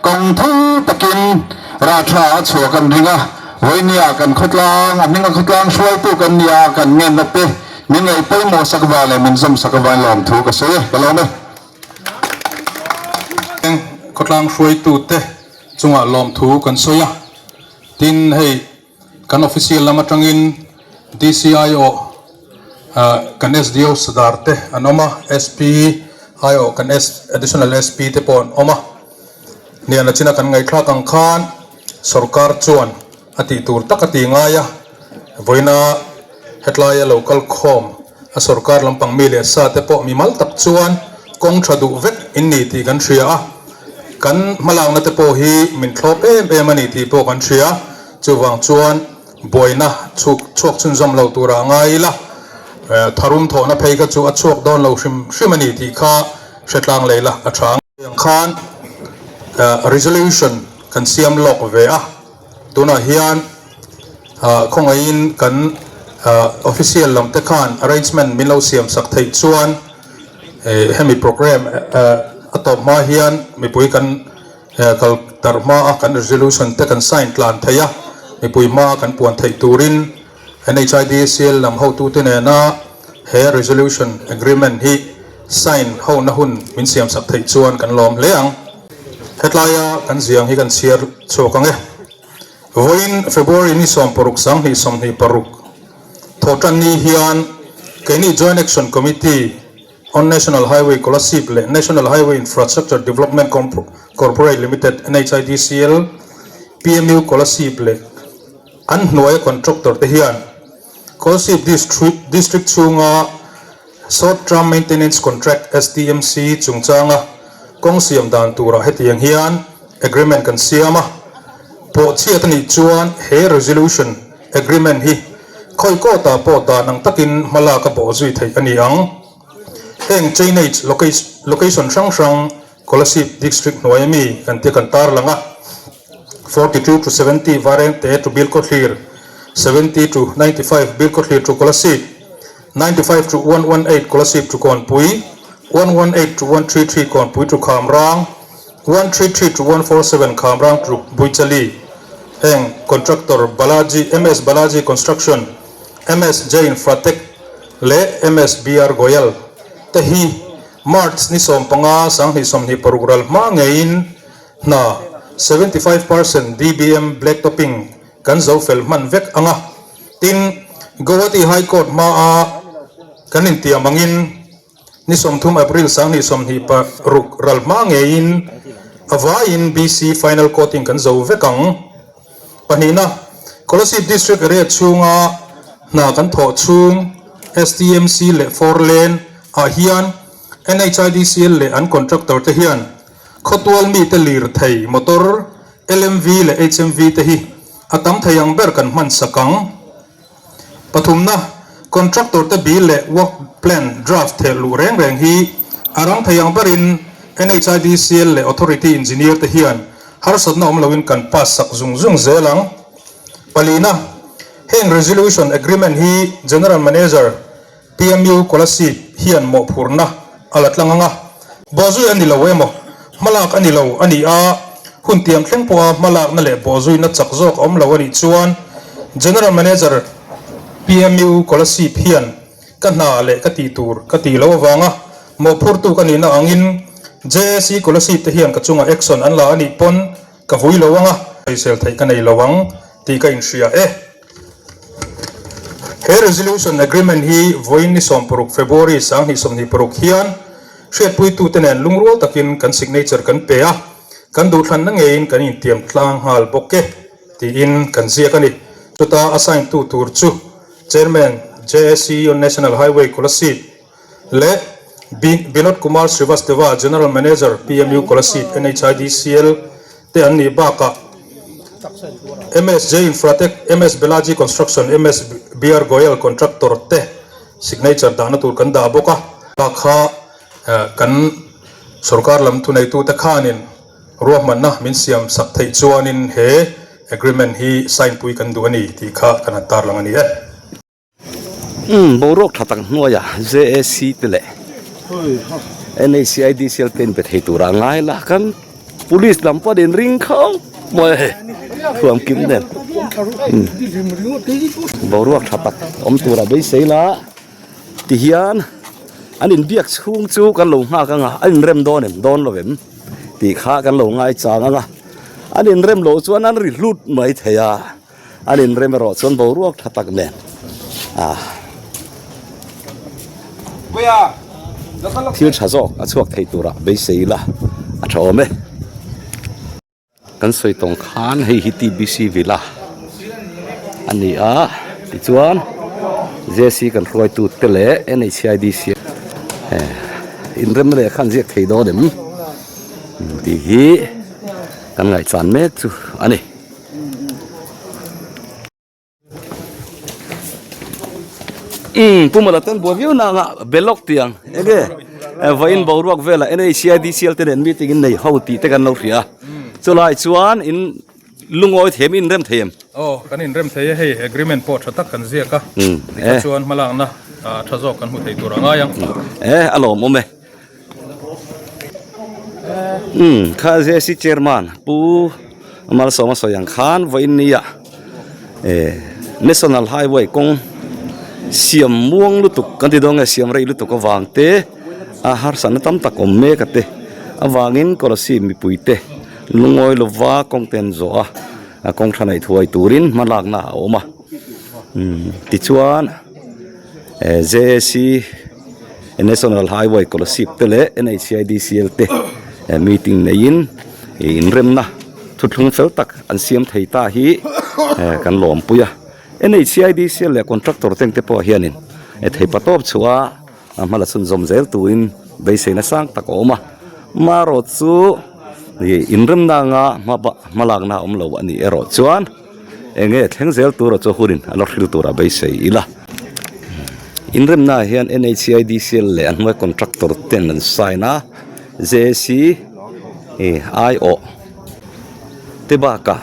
kawng thui takin rah tha a chhuah kan ring a, vawinia kan khawtlang, a hminga khawtlang hruaitu kan ni a, kan ngenna te min ngaih pawimawh sak vang leh min zawm sak avangin lawmthu ka sawi e, ka lawm e. Khawtlang hruaitute chungah lawmthu kan sawi a. Tin, hei kan official lam atangin DCIO kan SDO Sadar te an awm a, SP IO kan Additional SP te pawh an awm a. Hnial achina kan ngaihthlak ang khan sorkar chuan a tih tur tak a ti ngai a, vawiina hetlaia lo kal khawm a sorkar lampang mi leh sa te pawh mimal tak chuan kawng tha duh vek in ni tih kan hria a. Kan hmalakna te pawh hi min thlawp em em a ni tih pawh kan hria. Chuvang chuan buaina chhuk chhuak chhunzawm lo turah ngai ila, tharum thawhna phei kha chu a chhuak dawn lo hrim hrim a ni tih kha hre tlang leh ila a tha ang khan resolution kan siam lawk ve a. Tunah hian khawngaihin kan official lam te khan arrangement min lo siam sak theih chuan Hemi program a tawp hma hian mipui kan kal darh hma a kan resolution te kan sign tlan thei a, mipui hma kan puan theih turin NHIDCL lam hotute nena He resolution agreement hi sign hona hun min siam sak theih chuan kan lawm hle ang. Hetlaia kan ziang hi kan chhiar chhuak ang e. Vawiin February ni 16 2026 thawhtan ni hian keini Joint Action Committee on National Highway Kolasib leh National Highway Infrastructure Development Corporate Limited, NHIDCL, PMU Kolasib leh an hnuaia contractor te hian Kolasib District chhunga Short Term Maintenance Contract, STMC, chungchanga kawng siam dan turah hetiang hian agreement kan siam a. Pawhchhiat a nih chuan he resolution agreement hi khawi kawtah pawh dan ang takin hmalak a bawh zui theih a ni ang. Heng chainage location hrang hrang Kolasib District hnuaia mi kan tia kan tarlang a, 42 to 70 Varengte to Bilkhawthlir, 70 to 95 Bilkhawthlir to Kolasib, 95 to 118 Kolasib to Kawnpui, 118 to 133 Kawnpui to Khamrang, 133 to 147 Khamrang to Buichali, heng contractor Balaji, MS Balaji Construction, MS Jain Infratech leh MS BR Goyal te hi March ni 15 2026 ral hma ngeiin hna 75 percent DBM blacktopping kan zo fel hman vek ang a. Tin, Guwahati High Court hmaa kan intiam angin ni 30 April 2026 ral hma ngeiin a vaiin BC final coating kan zo vek ang. Pahnihna, Kolasib District Area chhunga hna kan thawh chhung STMC leh Four Lane ah hian NHIDCL leh an contractor te hian khawtual mite lirthei motor LMV leh HMV te hi a tam thei ang ber kan hman sak ang. Pathumna, Contractor te bill leh work plan draft theh luh reng reng hi a rang thei ang berin NHIDCL leh Authority Engineer te hian harsatna awm loin kan pass sak zung zung zel ang. Palina, Heng resolution agreement hi General Manager, PMU Kolasib hian mawhphurhna a la tlang ang a, bawhzui a ni lo emaw, hmalak a ni lo a ni a, hun tiam thleng pawha hmalakna leh bawhzuina chak zawk a awm lo a nih chuan General Manager PMU Kolasib hian ka hna leh ka tih tur ka tih loh avanga mawhphurtu ka nihna angin JAC Kolasib te hian ka chungah action an la a nih pawn ka vui lo ang a, sawisel theih ka nei lo ang tih ka inhria e. He Resolution Agreement hi vawiin ni 16 February 2026 hian hriatpuitute nen lungrual takin kan signature kan pe a, kan duhthlanna ngeiin kan intiam tlang nghal bawk e tiin kan ziak a ni. Chuta a sign tu tur chu Chairman JAC on National Highway Kolasib leh Binod Kumar Srivastava, General Manager, PMU Kolasib, NHIDCL te an nih bakah MSJ Infratech, MS Belaji Construction, MS BR Goyal Contractor te signature dahna tur kan dah bawk a. Kha kan sorkar lam thuneitute khanin ruahmanna min siam sak theih chuanin he agreement hi sign pui kan duh a ni tih kha kan han tarlang a ni e. Umm boruak tha tak hnuaia JAC te leh NHIDCL te inpe thei tura ngai la kan police lam pawh an inring khawp mai a hei thuam kim nen umm boruak tha tak awm tura beisei la tihian an inbiak chhung chu kan lo nghak ang a an inrem dawn em dawn lo em tih kha kan lo ngaichang ang a an inrem loh chuan an ri hlut mai thei a. An inrem erawh chuan boruak tha tak nen a thil tha zawk a chhuak thei turah beisei ila a tha awm e. Kan sawi tawng khan hei hi TBC Villa a ni a tichuan JC kan hruaitu te leh NHIDC inremna leh khan ziak thei dawn em tih hi kan ngaihchan mek chu a ni. Umm Pu Mala ten buai viau na anga belawk tiang enge vawiin boruak velah NHIDCL te nen meeting in nei ho tih te kan lo hria a chulai chuan in lungawi thei em in rem thei em? Aw kan in rem thei e hei agreement pawh tha tak kan ziak a tikha chuan hmalakna tha zawk kan hmu thei tur a ngai ang. E a lawmawm e. Umm kha JC chairman pu Malsawma sawi ang khan vawiin nia eh national highway kawng Siam muang lutuk kan ti dawn nge siam rei lutuk avang te a harsatna tam tak awm mek a te avangin Kolasib mipui te lungawi lova kawng te an zawh a kawng tha neih thuai turin hma lakna a awm a tichuan JAC National Highway Kolasib te leh NHIDCL te meeting neiin inremna thuthlung fel tak an siam thei ta hi kan lawmpui a. NHIDCL leh contractor teng te pawh hianin theipa tawp chhuah a hma la chhunzawm zel turin beiseina sang tak a awm a, marawh chu inremna anga hma lakna a awm lo a nih erawh chuan eng nge thleng zel tur chu hunin a la hril tura beisei ila. Inremna ah hian NHIDCL leh a hnuai contractor ten an sign a, JAC aiawh. Te bakah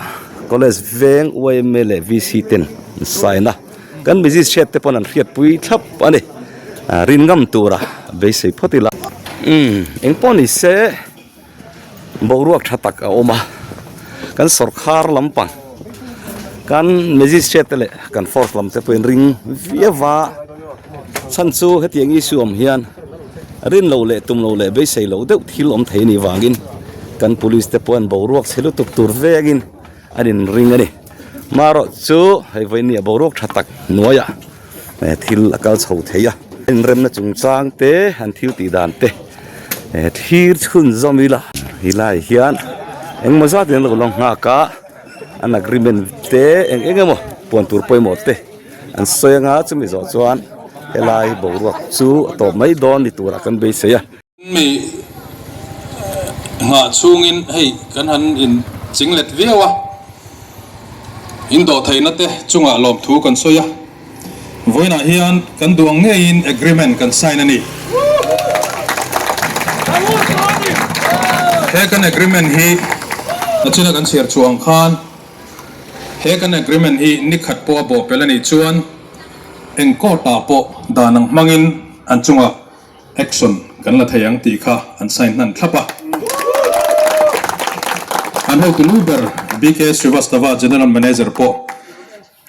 college veng yma leh VC ten an sign a, kan magistrate te pawn an hriatpui thlap a ni, rin ngam tura beisei phawt ila. Umm eng pawh ni se boruak tha tak a awm a, kan sawrkhar lampang kan magistrate te leh kan force lam te pawhin ring viau va, chhan chu hetiang issue awm hian. Rin lo leh tum lo leh beisei loh deuh thil awm thei anih vangin kan police te pawh an boruak chhe lutuk tur vengin an inring a ni. Marawh chu hei vawinia boruak tha tak hnuaiah thil a kal chho thei a. Inremna chungchang te an thil tih dan te thlir chhunzawm ila helai hian engmaw zatin an lo la nghak a, an agreement te eng eng emaw puan tur pawimawh te. An sawi anga chumi zawh chuan helai boruak chu a tawp mai dawn ni turah kan beisei a. Mi nghah chhungin hei kan han in ching let viau a, in dawh theihna te chungah lawmthu kan sawi a, vawiinah hian kan duh ang ngeiin agreement kan sign a ni. He kan agreement hi nachina kan chhiar chhuah ang khan, He kan agreement hi ni khat pawh a bawhpelh a nih chuan eng court ah pawh dan ang hmangin an chungah action kan la thei ang tih kha an sign hnan thlap a. An hotu lu ber BK Srivastava General Manager pawh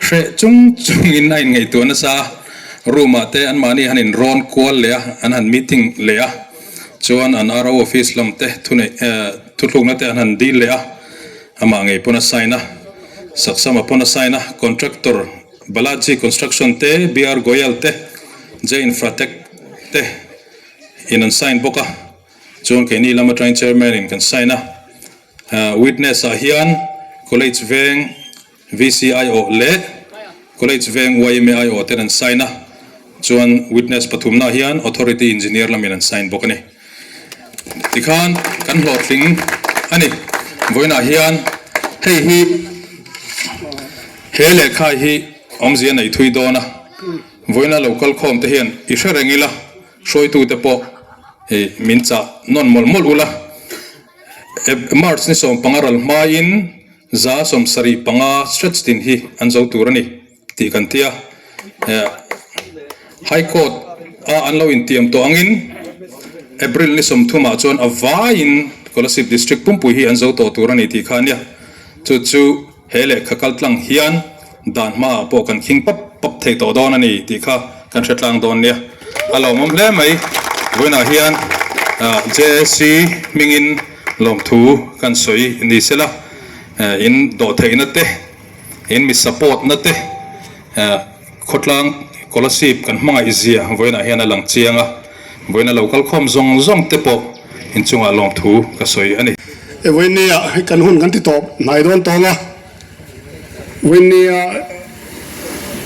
hreh chung chungin a inngaihtuah nasa a, room ah te anmahni han inrawn kual leh a, an han meeting leh a, chuan an RO office lam te thuneih thuthlukna te an han deal leh a. Amah ngei pawn a sign a, Saksama pawn a sign a, Contractor Balaji Construction te, BR Goyal te, J Infratech te in an sign bawk a, chuan keini lam atangin Chairman in kan sign a, Witness ah hian College Veng VC aiawh leh College Veng yma aiawh ten an sign a, chuan witness pathumna ah hian Authority Engineer lamin an sign bawk a ni. Tikhan kan hlawhtling a ni. Vawiinah hian hei hi he lehkha hi awmzia nei thui dawn a, vawiina lo kal khawm te hian i hre reng ila, hruaitute pawh min chah nawn mawlh mawlh ula. March ni 15 ral hmain 75 stretch tin hi an zo tur a ni. Tih kan ti a, High Court a an lo intiam tawh angin April ni 30 ah chuan a vaiin Kolasib District pumpui hi an zo tawh tur a ni tih kha a nia. Chu chu he lehkha kal tlang hian dan hmaah pawh kan khing pap pap thei tawh dawn a ni tih kha kan hre tlang dawn nia. A lawmawm hle mai. Vawiinah hian JAC hmingin lawmthu kan sawi ni sela, in dawhtheihna te, In mi support na te khawtlang Kolasib kan hmangaih zia vawiinah hian a lang chiang a, vawiina lo kal khawm zawng zawng te pawh inchungah lawmthu ka sawi a ni. Vawinia hei kan hun kan ti tawp hnai dawn tawng a, vawinia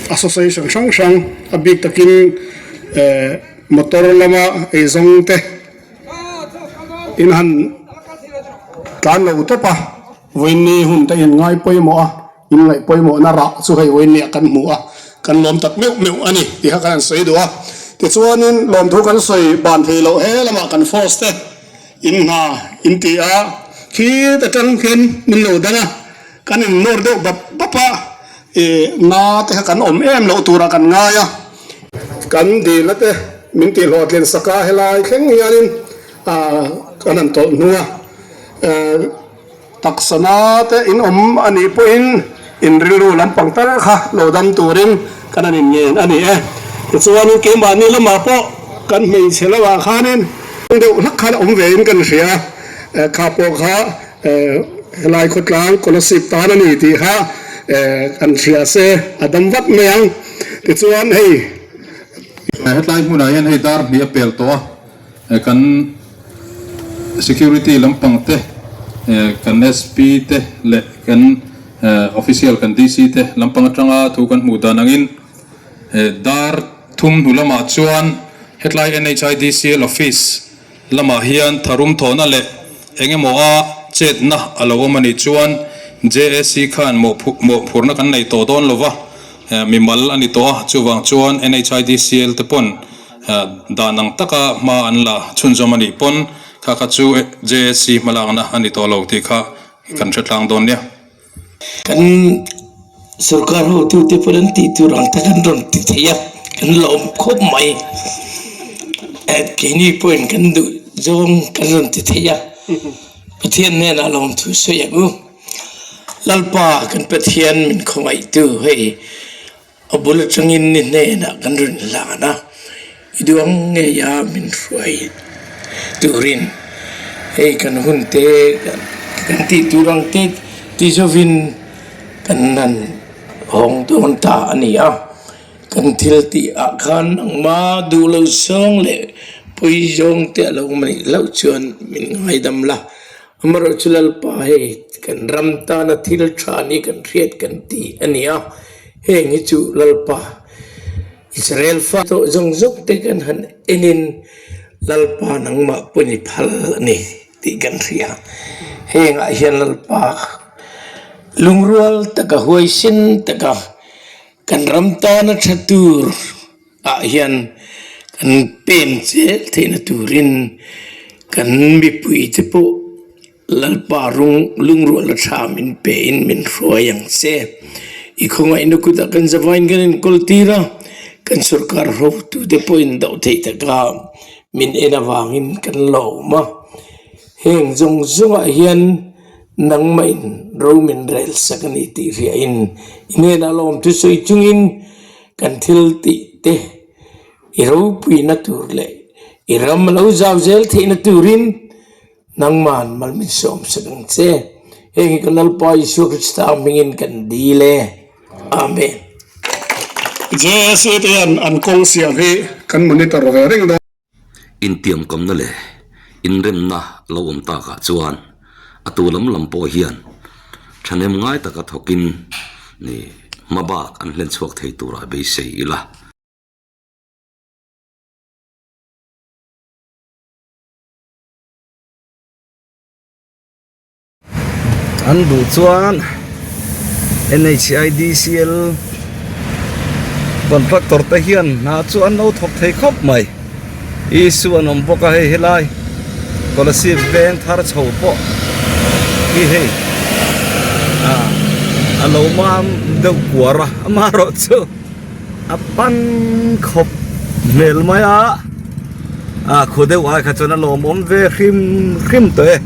association hrang hrang a bik takin motor lama eizawng te in han tlan lo tawp a. Vawiinni hun te in ngai pawimawh a, in ngaih pawimawhna rah chu hei vawiinniah kan hmu a, kan lawm tak meuh meuh a ni tih kha kan han sawi duh a. Tichuanin lawmthu kan sawi ban thei loh he lamah kan force te in hna in ti a, khi ta tang khian min lo dang a, kan in nawr deuh bap bap a, ih na te kha kan awm em loh turah kan ngai a. Kan dilna te min tihhlawhtlin sak a, helai thleng hianin kan han tawlh hnung a. Taksana te in awm a nih pawhin in rilru lampang tal kha lo dam turin kan han inngen a ni e. Tichuanin keimahni lamah pawh kan hmeichhe lamah khanin deuh hlak khan awm vein kan hria a, kha pawh kha helai khawtlang Kolasib tan a ni tih kha kan hria se a dam vat mai ang. Tichuan hei. Hetlai hmunah hian hei dar hnih a pel tawh a, kan security lampang te, kan SP te leh kan official kan DC te lampang atanga thu kan hmuh dan angin, Dar thum hnu lamah chuan hetlai NHIDCL office lamah hian tharum thawhna leh eng emaw a chetna a lo awm a nih chuan JAC khan mawhphurhna kan nei tawh dawn lova, mimal a ni tawh a, chuvang chuan NHIDCL te pawn dan ang taka hma an la chhunzawm a nih pawn kha kha chu JAC hmalakna a ni tawh lo tih kha kan hre tlang dawn nia. Kan sorkar hotute pawh an tih tur ang tak an rawn ti thei a, kan la awm khawp mai. Keini pawhin kan duh zawng kan rawn ti thei a, Pathian hnenah lawmthu sawi ang u. Lalpa kan Pathian min khawngaihtu hei. A bul atangin ni hnenah kan rawn hlan a, i duang ngeia min hruai turin hei kan hun te kan tih tur ang te ti zovin kan han hawng dawn ta a ni a. Kan thil tih ah khan nangma duh lo zawng leh pawi zawng te a lo awm anih hlauh chuan min ngaidam la. Amaherawhchu Lalpa hei kan ram tana thil tha ni kan hriat kan ti a ni a, heng hi chu Lalpa Israel fa tawh zawng zawng te kan han enin Lalpa nangmah pawn i phal a ni tih kan hria. Hengah hian Lalpa lungrual taka huaisen taka kan ram tana tha tur ah hian kan pen zel theihna turin kan mipui te pawh Lalpa rung lungrual a tha min pe in min hruai ang che. I khawngaihna kutah kan zavain kan inkawl tir a, kan sorkar hotute pawhin doh theih taka min en avangin kan lawm a. Heng zawng zawngah hian nangmahin ro min rel sak a ni tih hriain i hnenah lawmthu sawi chungin Kan thil tih te i ropuina tur leh i ram a lo zau zel theihna turin nangman mal min sawm sak ang che. Heng hi ka Lalpa Isua Krista hmingin kan dil e. Amen. JSA te hian an kawng siam hi kan monitor ve reng dawn. Intiamkamna leh inremna lo awm takah chuan a tu lam lam pawh hian thahnem ngai taka thawkin ni hmabak an hlen chhuak thei turah beisei ila. An duh chuan NHIDCL contractor te hian hna chu an lo thawk thei khawp mai issue an awm bawk a hei helai Kolasib veng thar chho pawh hi hei ah a lo mam deuh kuar a amaherawh chu a pan khawp hmel mai a ah khaw deuh ai kha chuan a lawmawm ve hrim hrim tawh e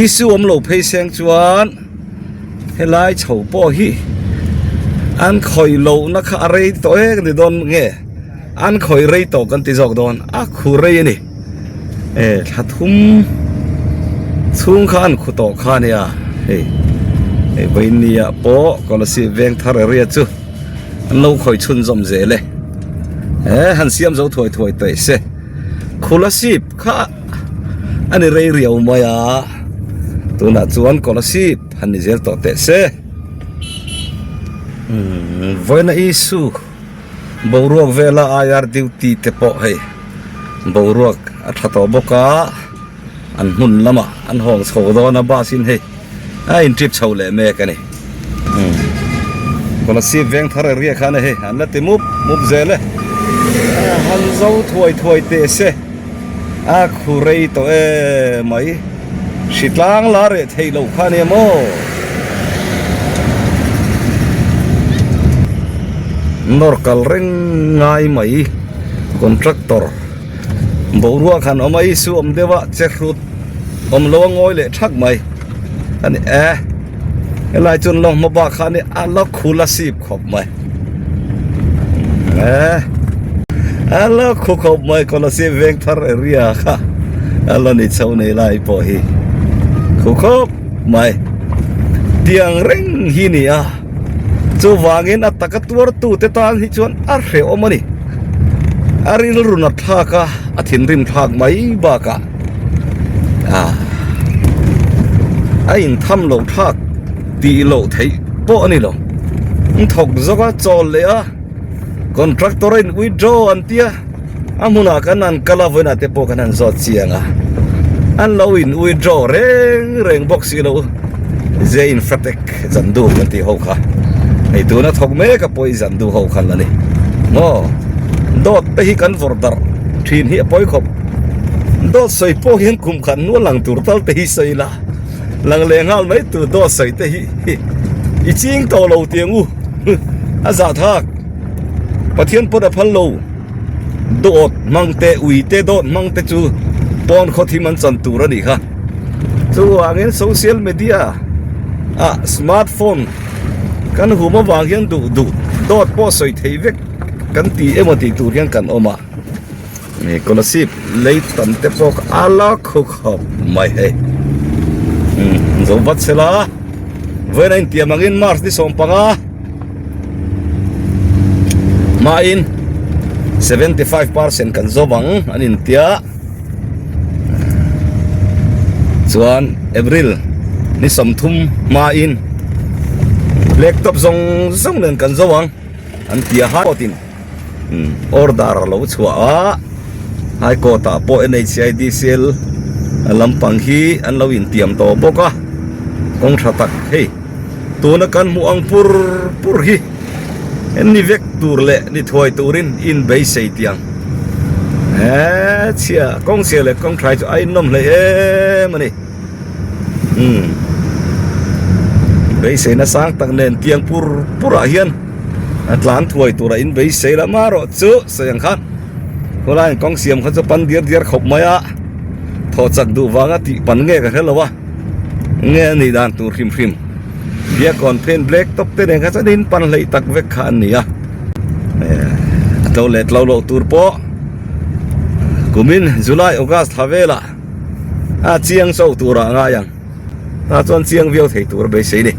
issue awm lo phei seng chuan helai chho pawh hi an khawih loh na kha a rei tawh em ni dawn nge an khawih rei tawh kan ti zawk dawn a khu rei a ni e thla thum chhung kha an khu tawh kha a nia hei hei vawinia pawh Kolasib veng thar area chu. An lo khawih chhunzawm zel e. He han siam zo thuai thuai teh se. Khulasip kha a ni rei riau mai a. Tunah chuan Kolasip han ni zel tawh teh se. Umm vawiina Isu boruak vela IR duty te pawh hei boruak a tha tawh bawk a. An hmun lamah an hawng chho dawn a bus in hei a in trip chho leh mek a ni Kolasib veng thar area khan a hei an la ti mup mup zel e han zo thuai thuai teh se a khu rei tawh e mai hritlang la reh theih loh kha ania maw nawr kal reng ngai mai contractor. Boruak han awm a Isu awm deuh a che hrut awm lo a ngawi leh thak mai a ni e helai chuan lawng hma bak kha a ni a la khul a sip khawp mai e. A la khu khawp mai Kolasib veng thar area kha a la ni chho nei lai pawh hi khu khawp mai tiang reng hi ni a chuvangin a taka tuartu te tan hi chuan a hrehawm a ni a rilru nat thlak a a thinrim thlak mai bakah ah a intham loh thlak tih loh theih pawh a ni lo an thawk zawk a chawl leh a. Contractor a in withdraw an tia a hmunah kan han kal a vawiinah te pawh kan han zawt chiang a an lo in withdraw reng reng bawk si lo J Infratech Zandu kan tih ho kha hei tuna thawk mek a pawi Zandu ho khan la ni maw dawt te hi kan vawrh darh thin hi a pawi khawp dawt sawi pawh hian kum khat hnu a lang tur tal te hi sawi la. Lang leh nghal mai tur dawt sawi te hi i ching tawh lo tiang u a zah thak Pathian pawn a phal lo dawt hmang te ui te dawt hmang te chu pawn khaw thim an chan tur a nih kha chuvangin social media ah smartphone kan hum avang hian duh duh dawt pawh sawi thei vek kan ti emaw tih tur hian kan awm a. Ni Kolasib lei tam te pawh a la khu khawp mai hei umm zo vat sela vawiin a intiam angin March ni 15 hmain 75% kan zawm ang an intia chuan April ni 30 hmain laptop zawng zawng nen kan zo ang an tia high court in. Order a lo chhuah a, High Court ah pawh NHIDCL lampang hi an lo intiam tawh bawk a, kawng tha tak hei tuna kan hmuh ang pur pur hi ni vek tur leh ni thuai turin in beisei tiang he chhia kawng chhia leh kawng tha hi chu a innawm hlei em a ni umm beiseina sang tak nen tiang pur pur ah hian. A tlan thuai tura in beisei la marawh chu sawi ang khan khawlaiin kawng siam kha chu pan diar diar khawp mai a thaw chak duh vanga tih pan nge ka hre lo a nge a nih dan tur hrim hrim biakawn phen black top te nen kha chuan in pan hleih tak vek kha an ni a a tlo leh tlo loh tur pawh kumin July August thla velah a chiang chauh turah a ngai ang tah chuan chiang viau thei tur a beisei a ni.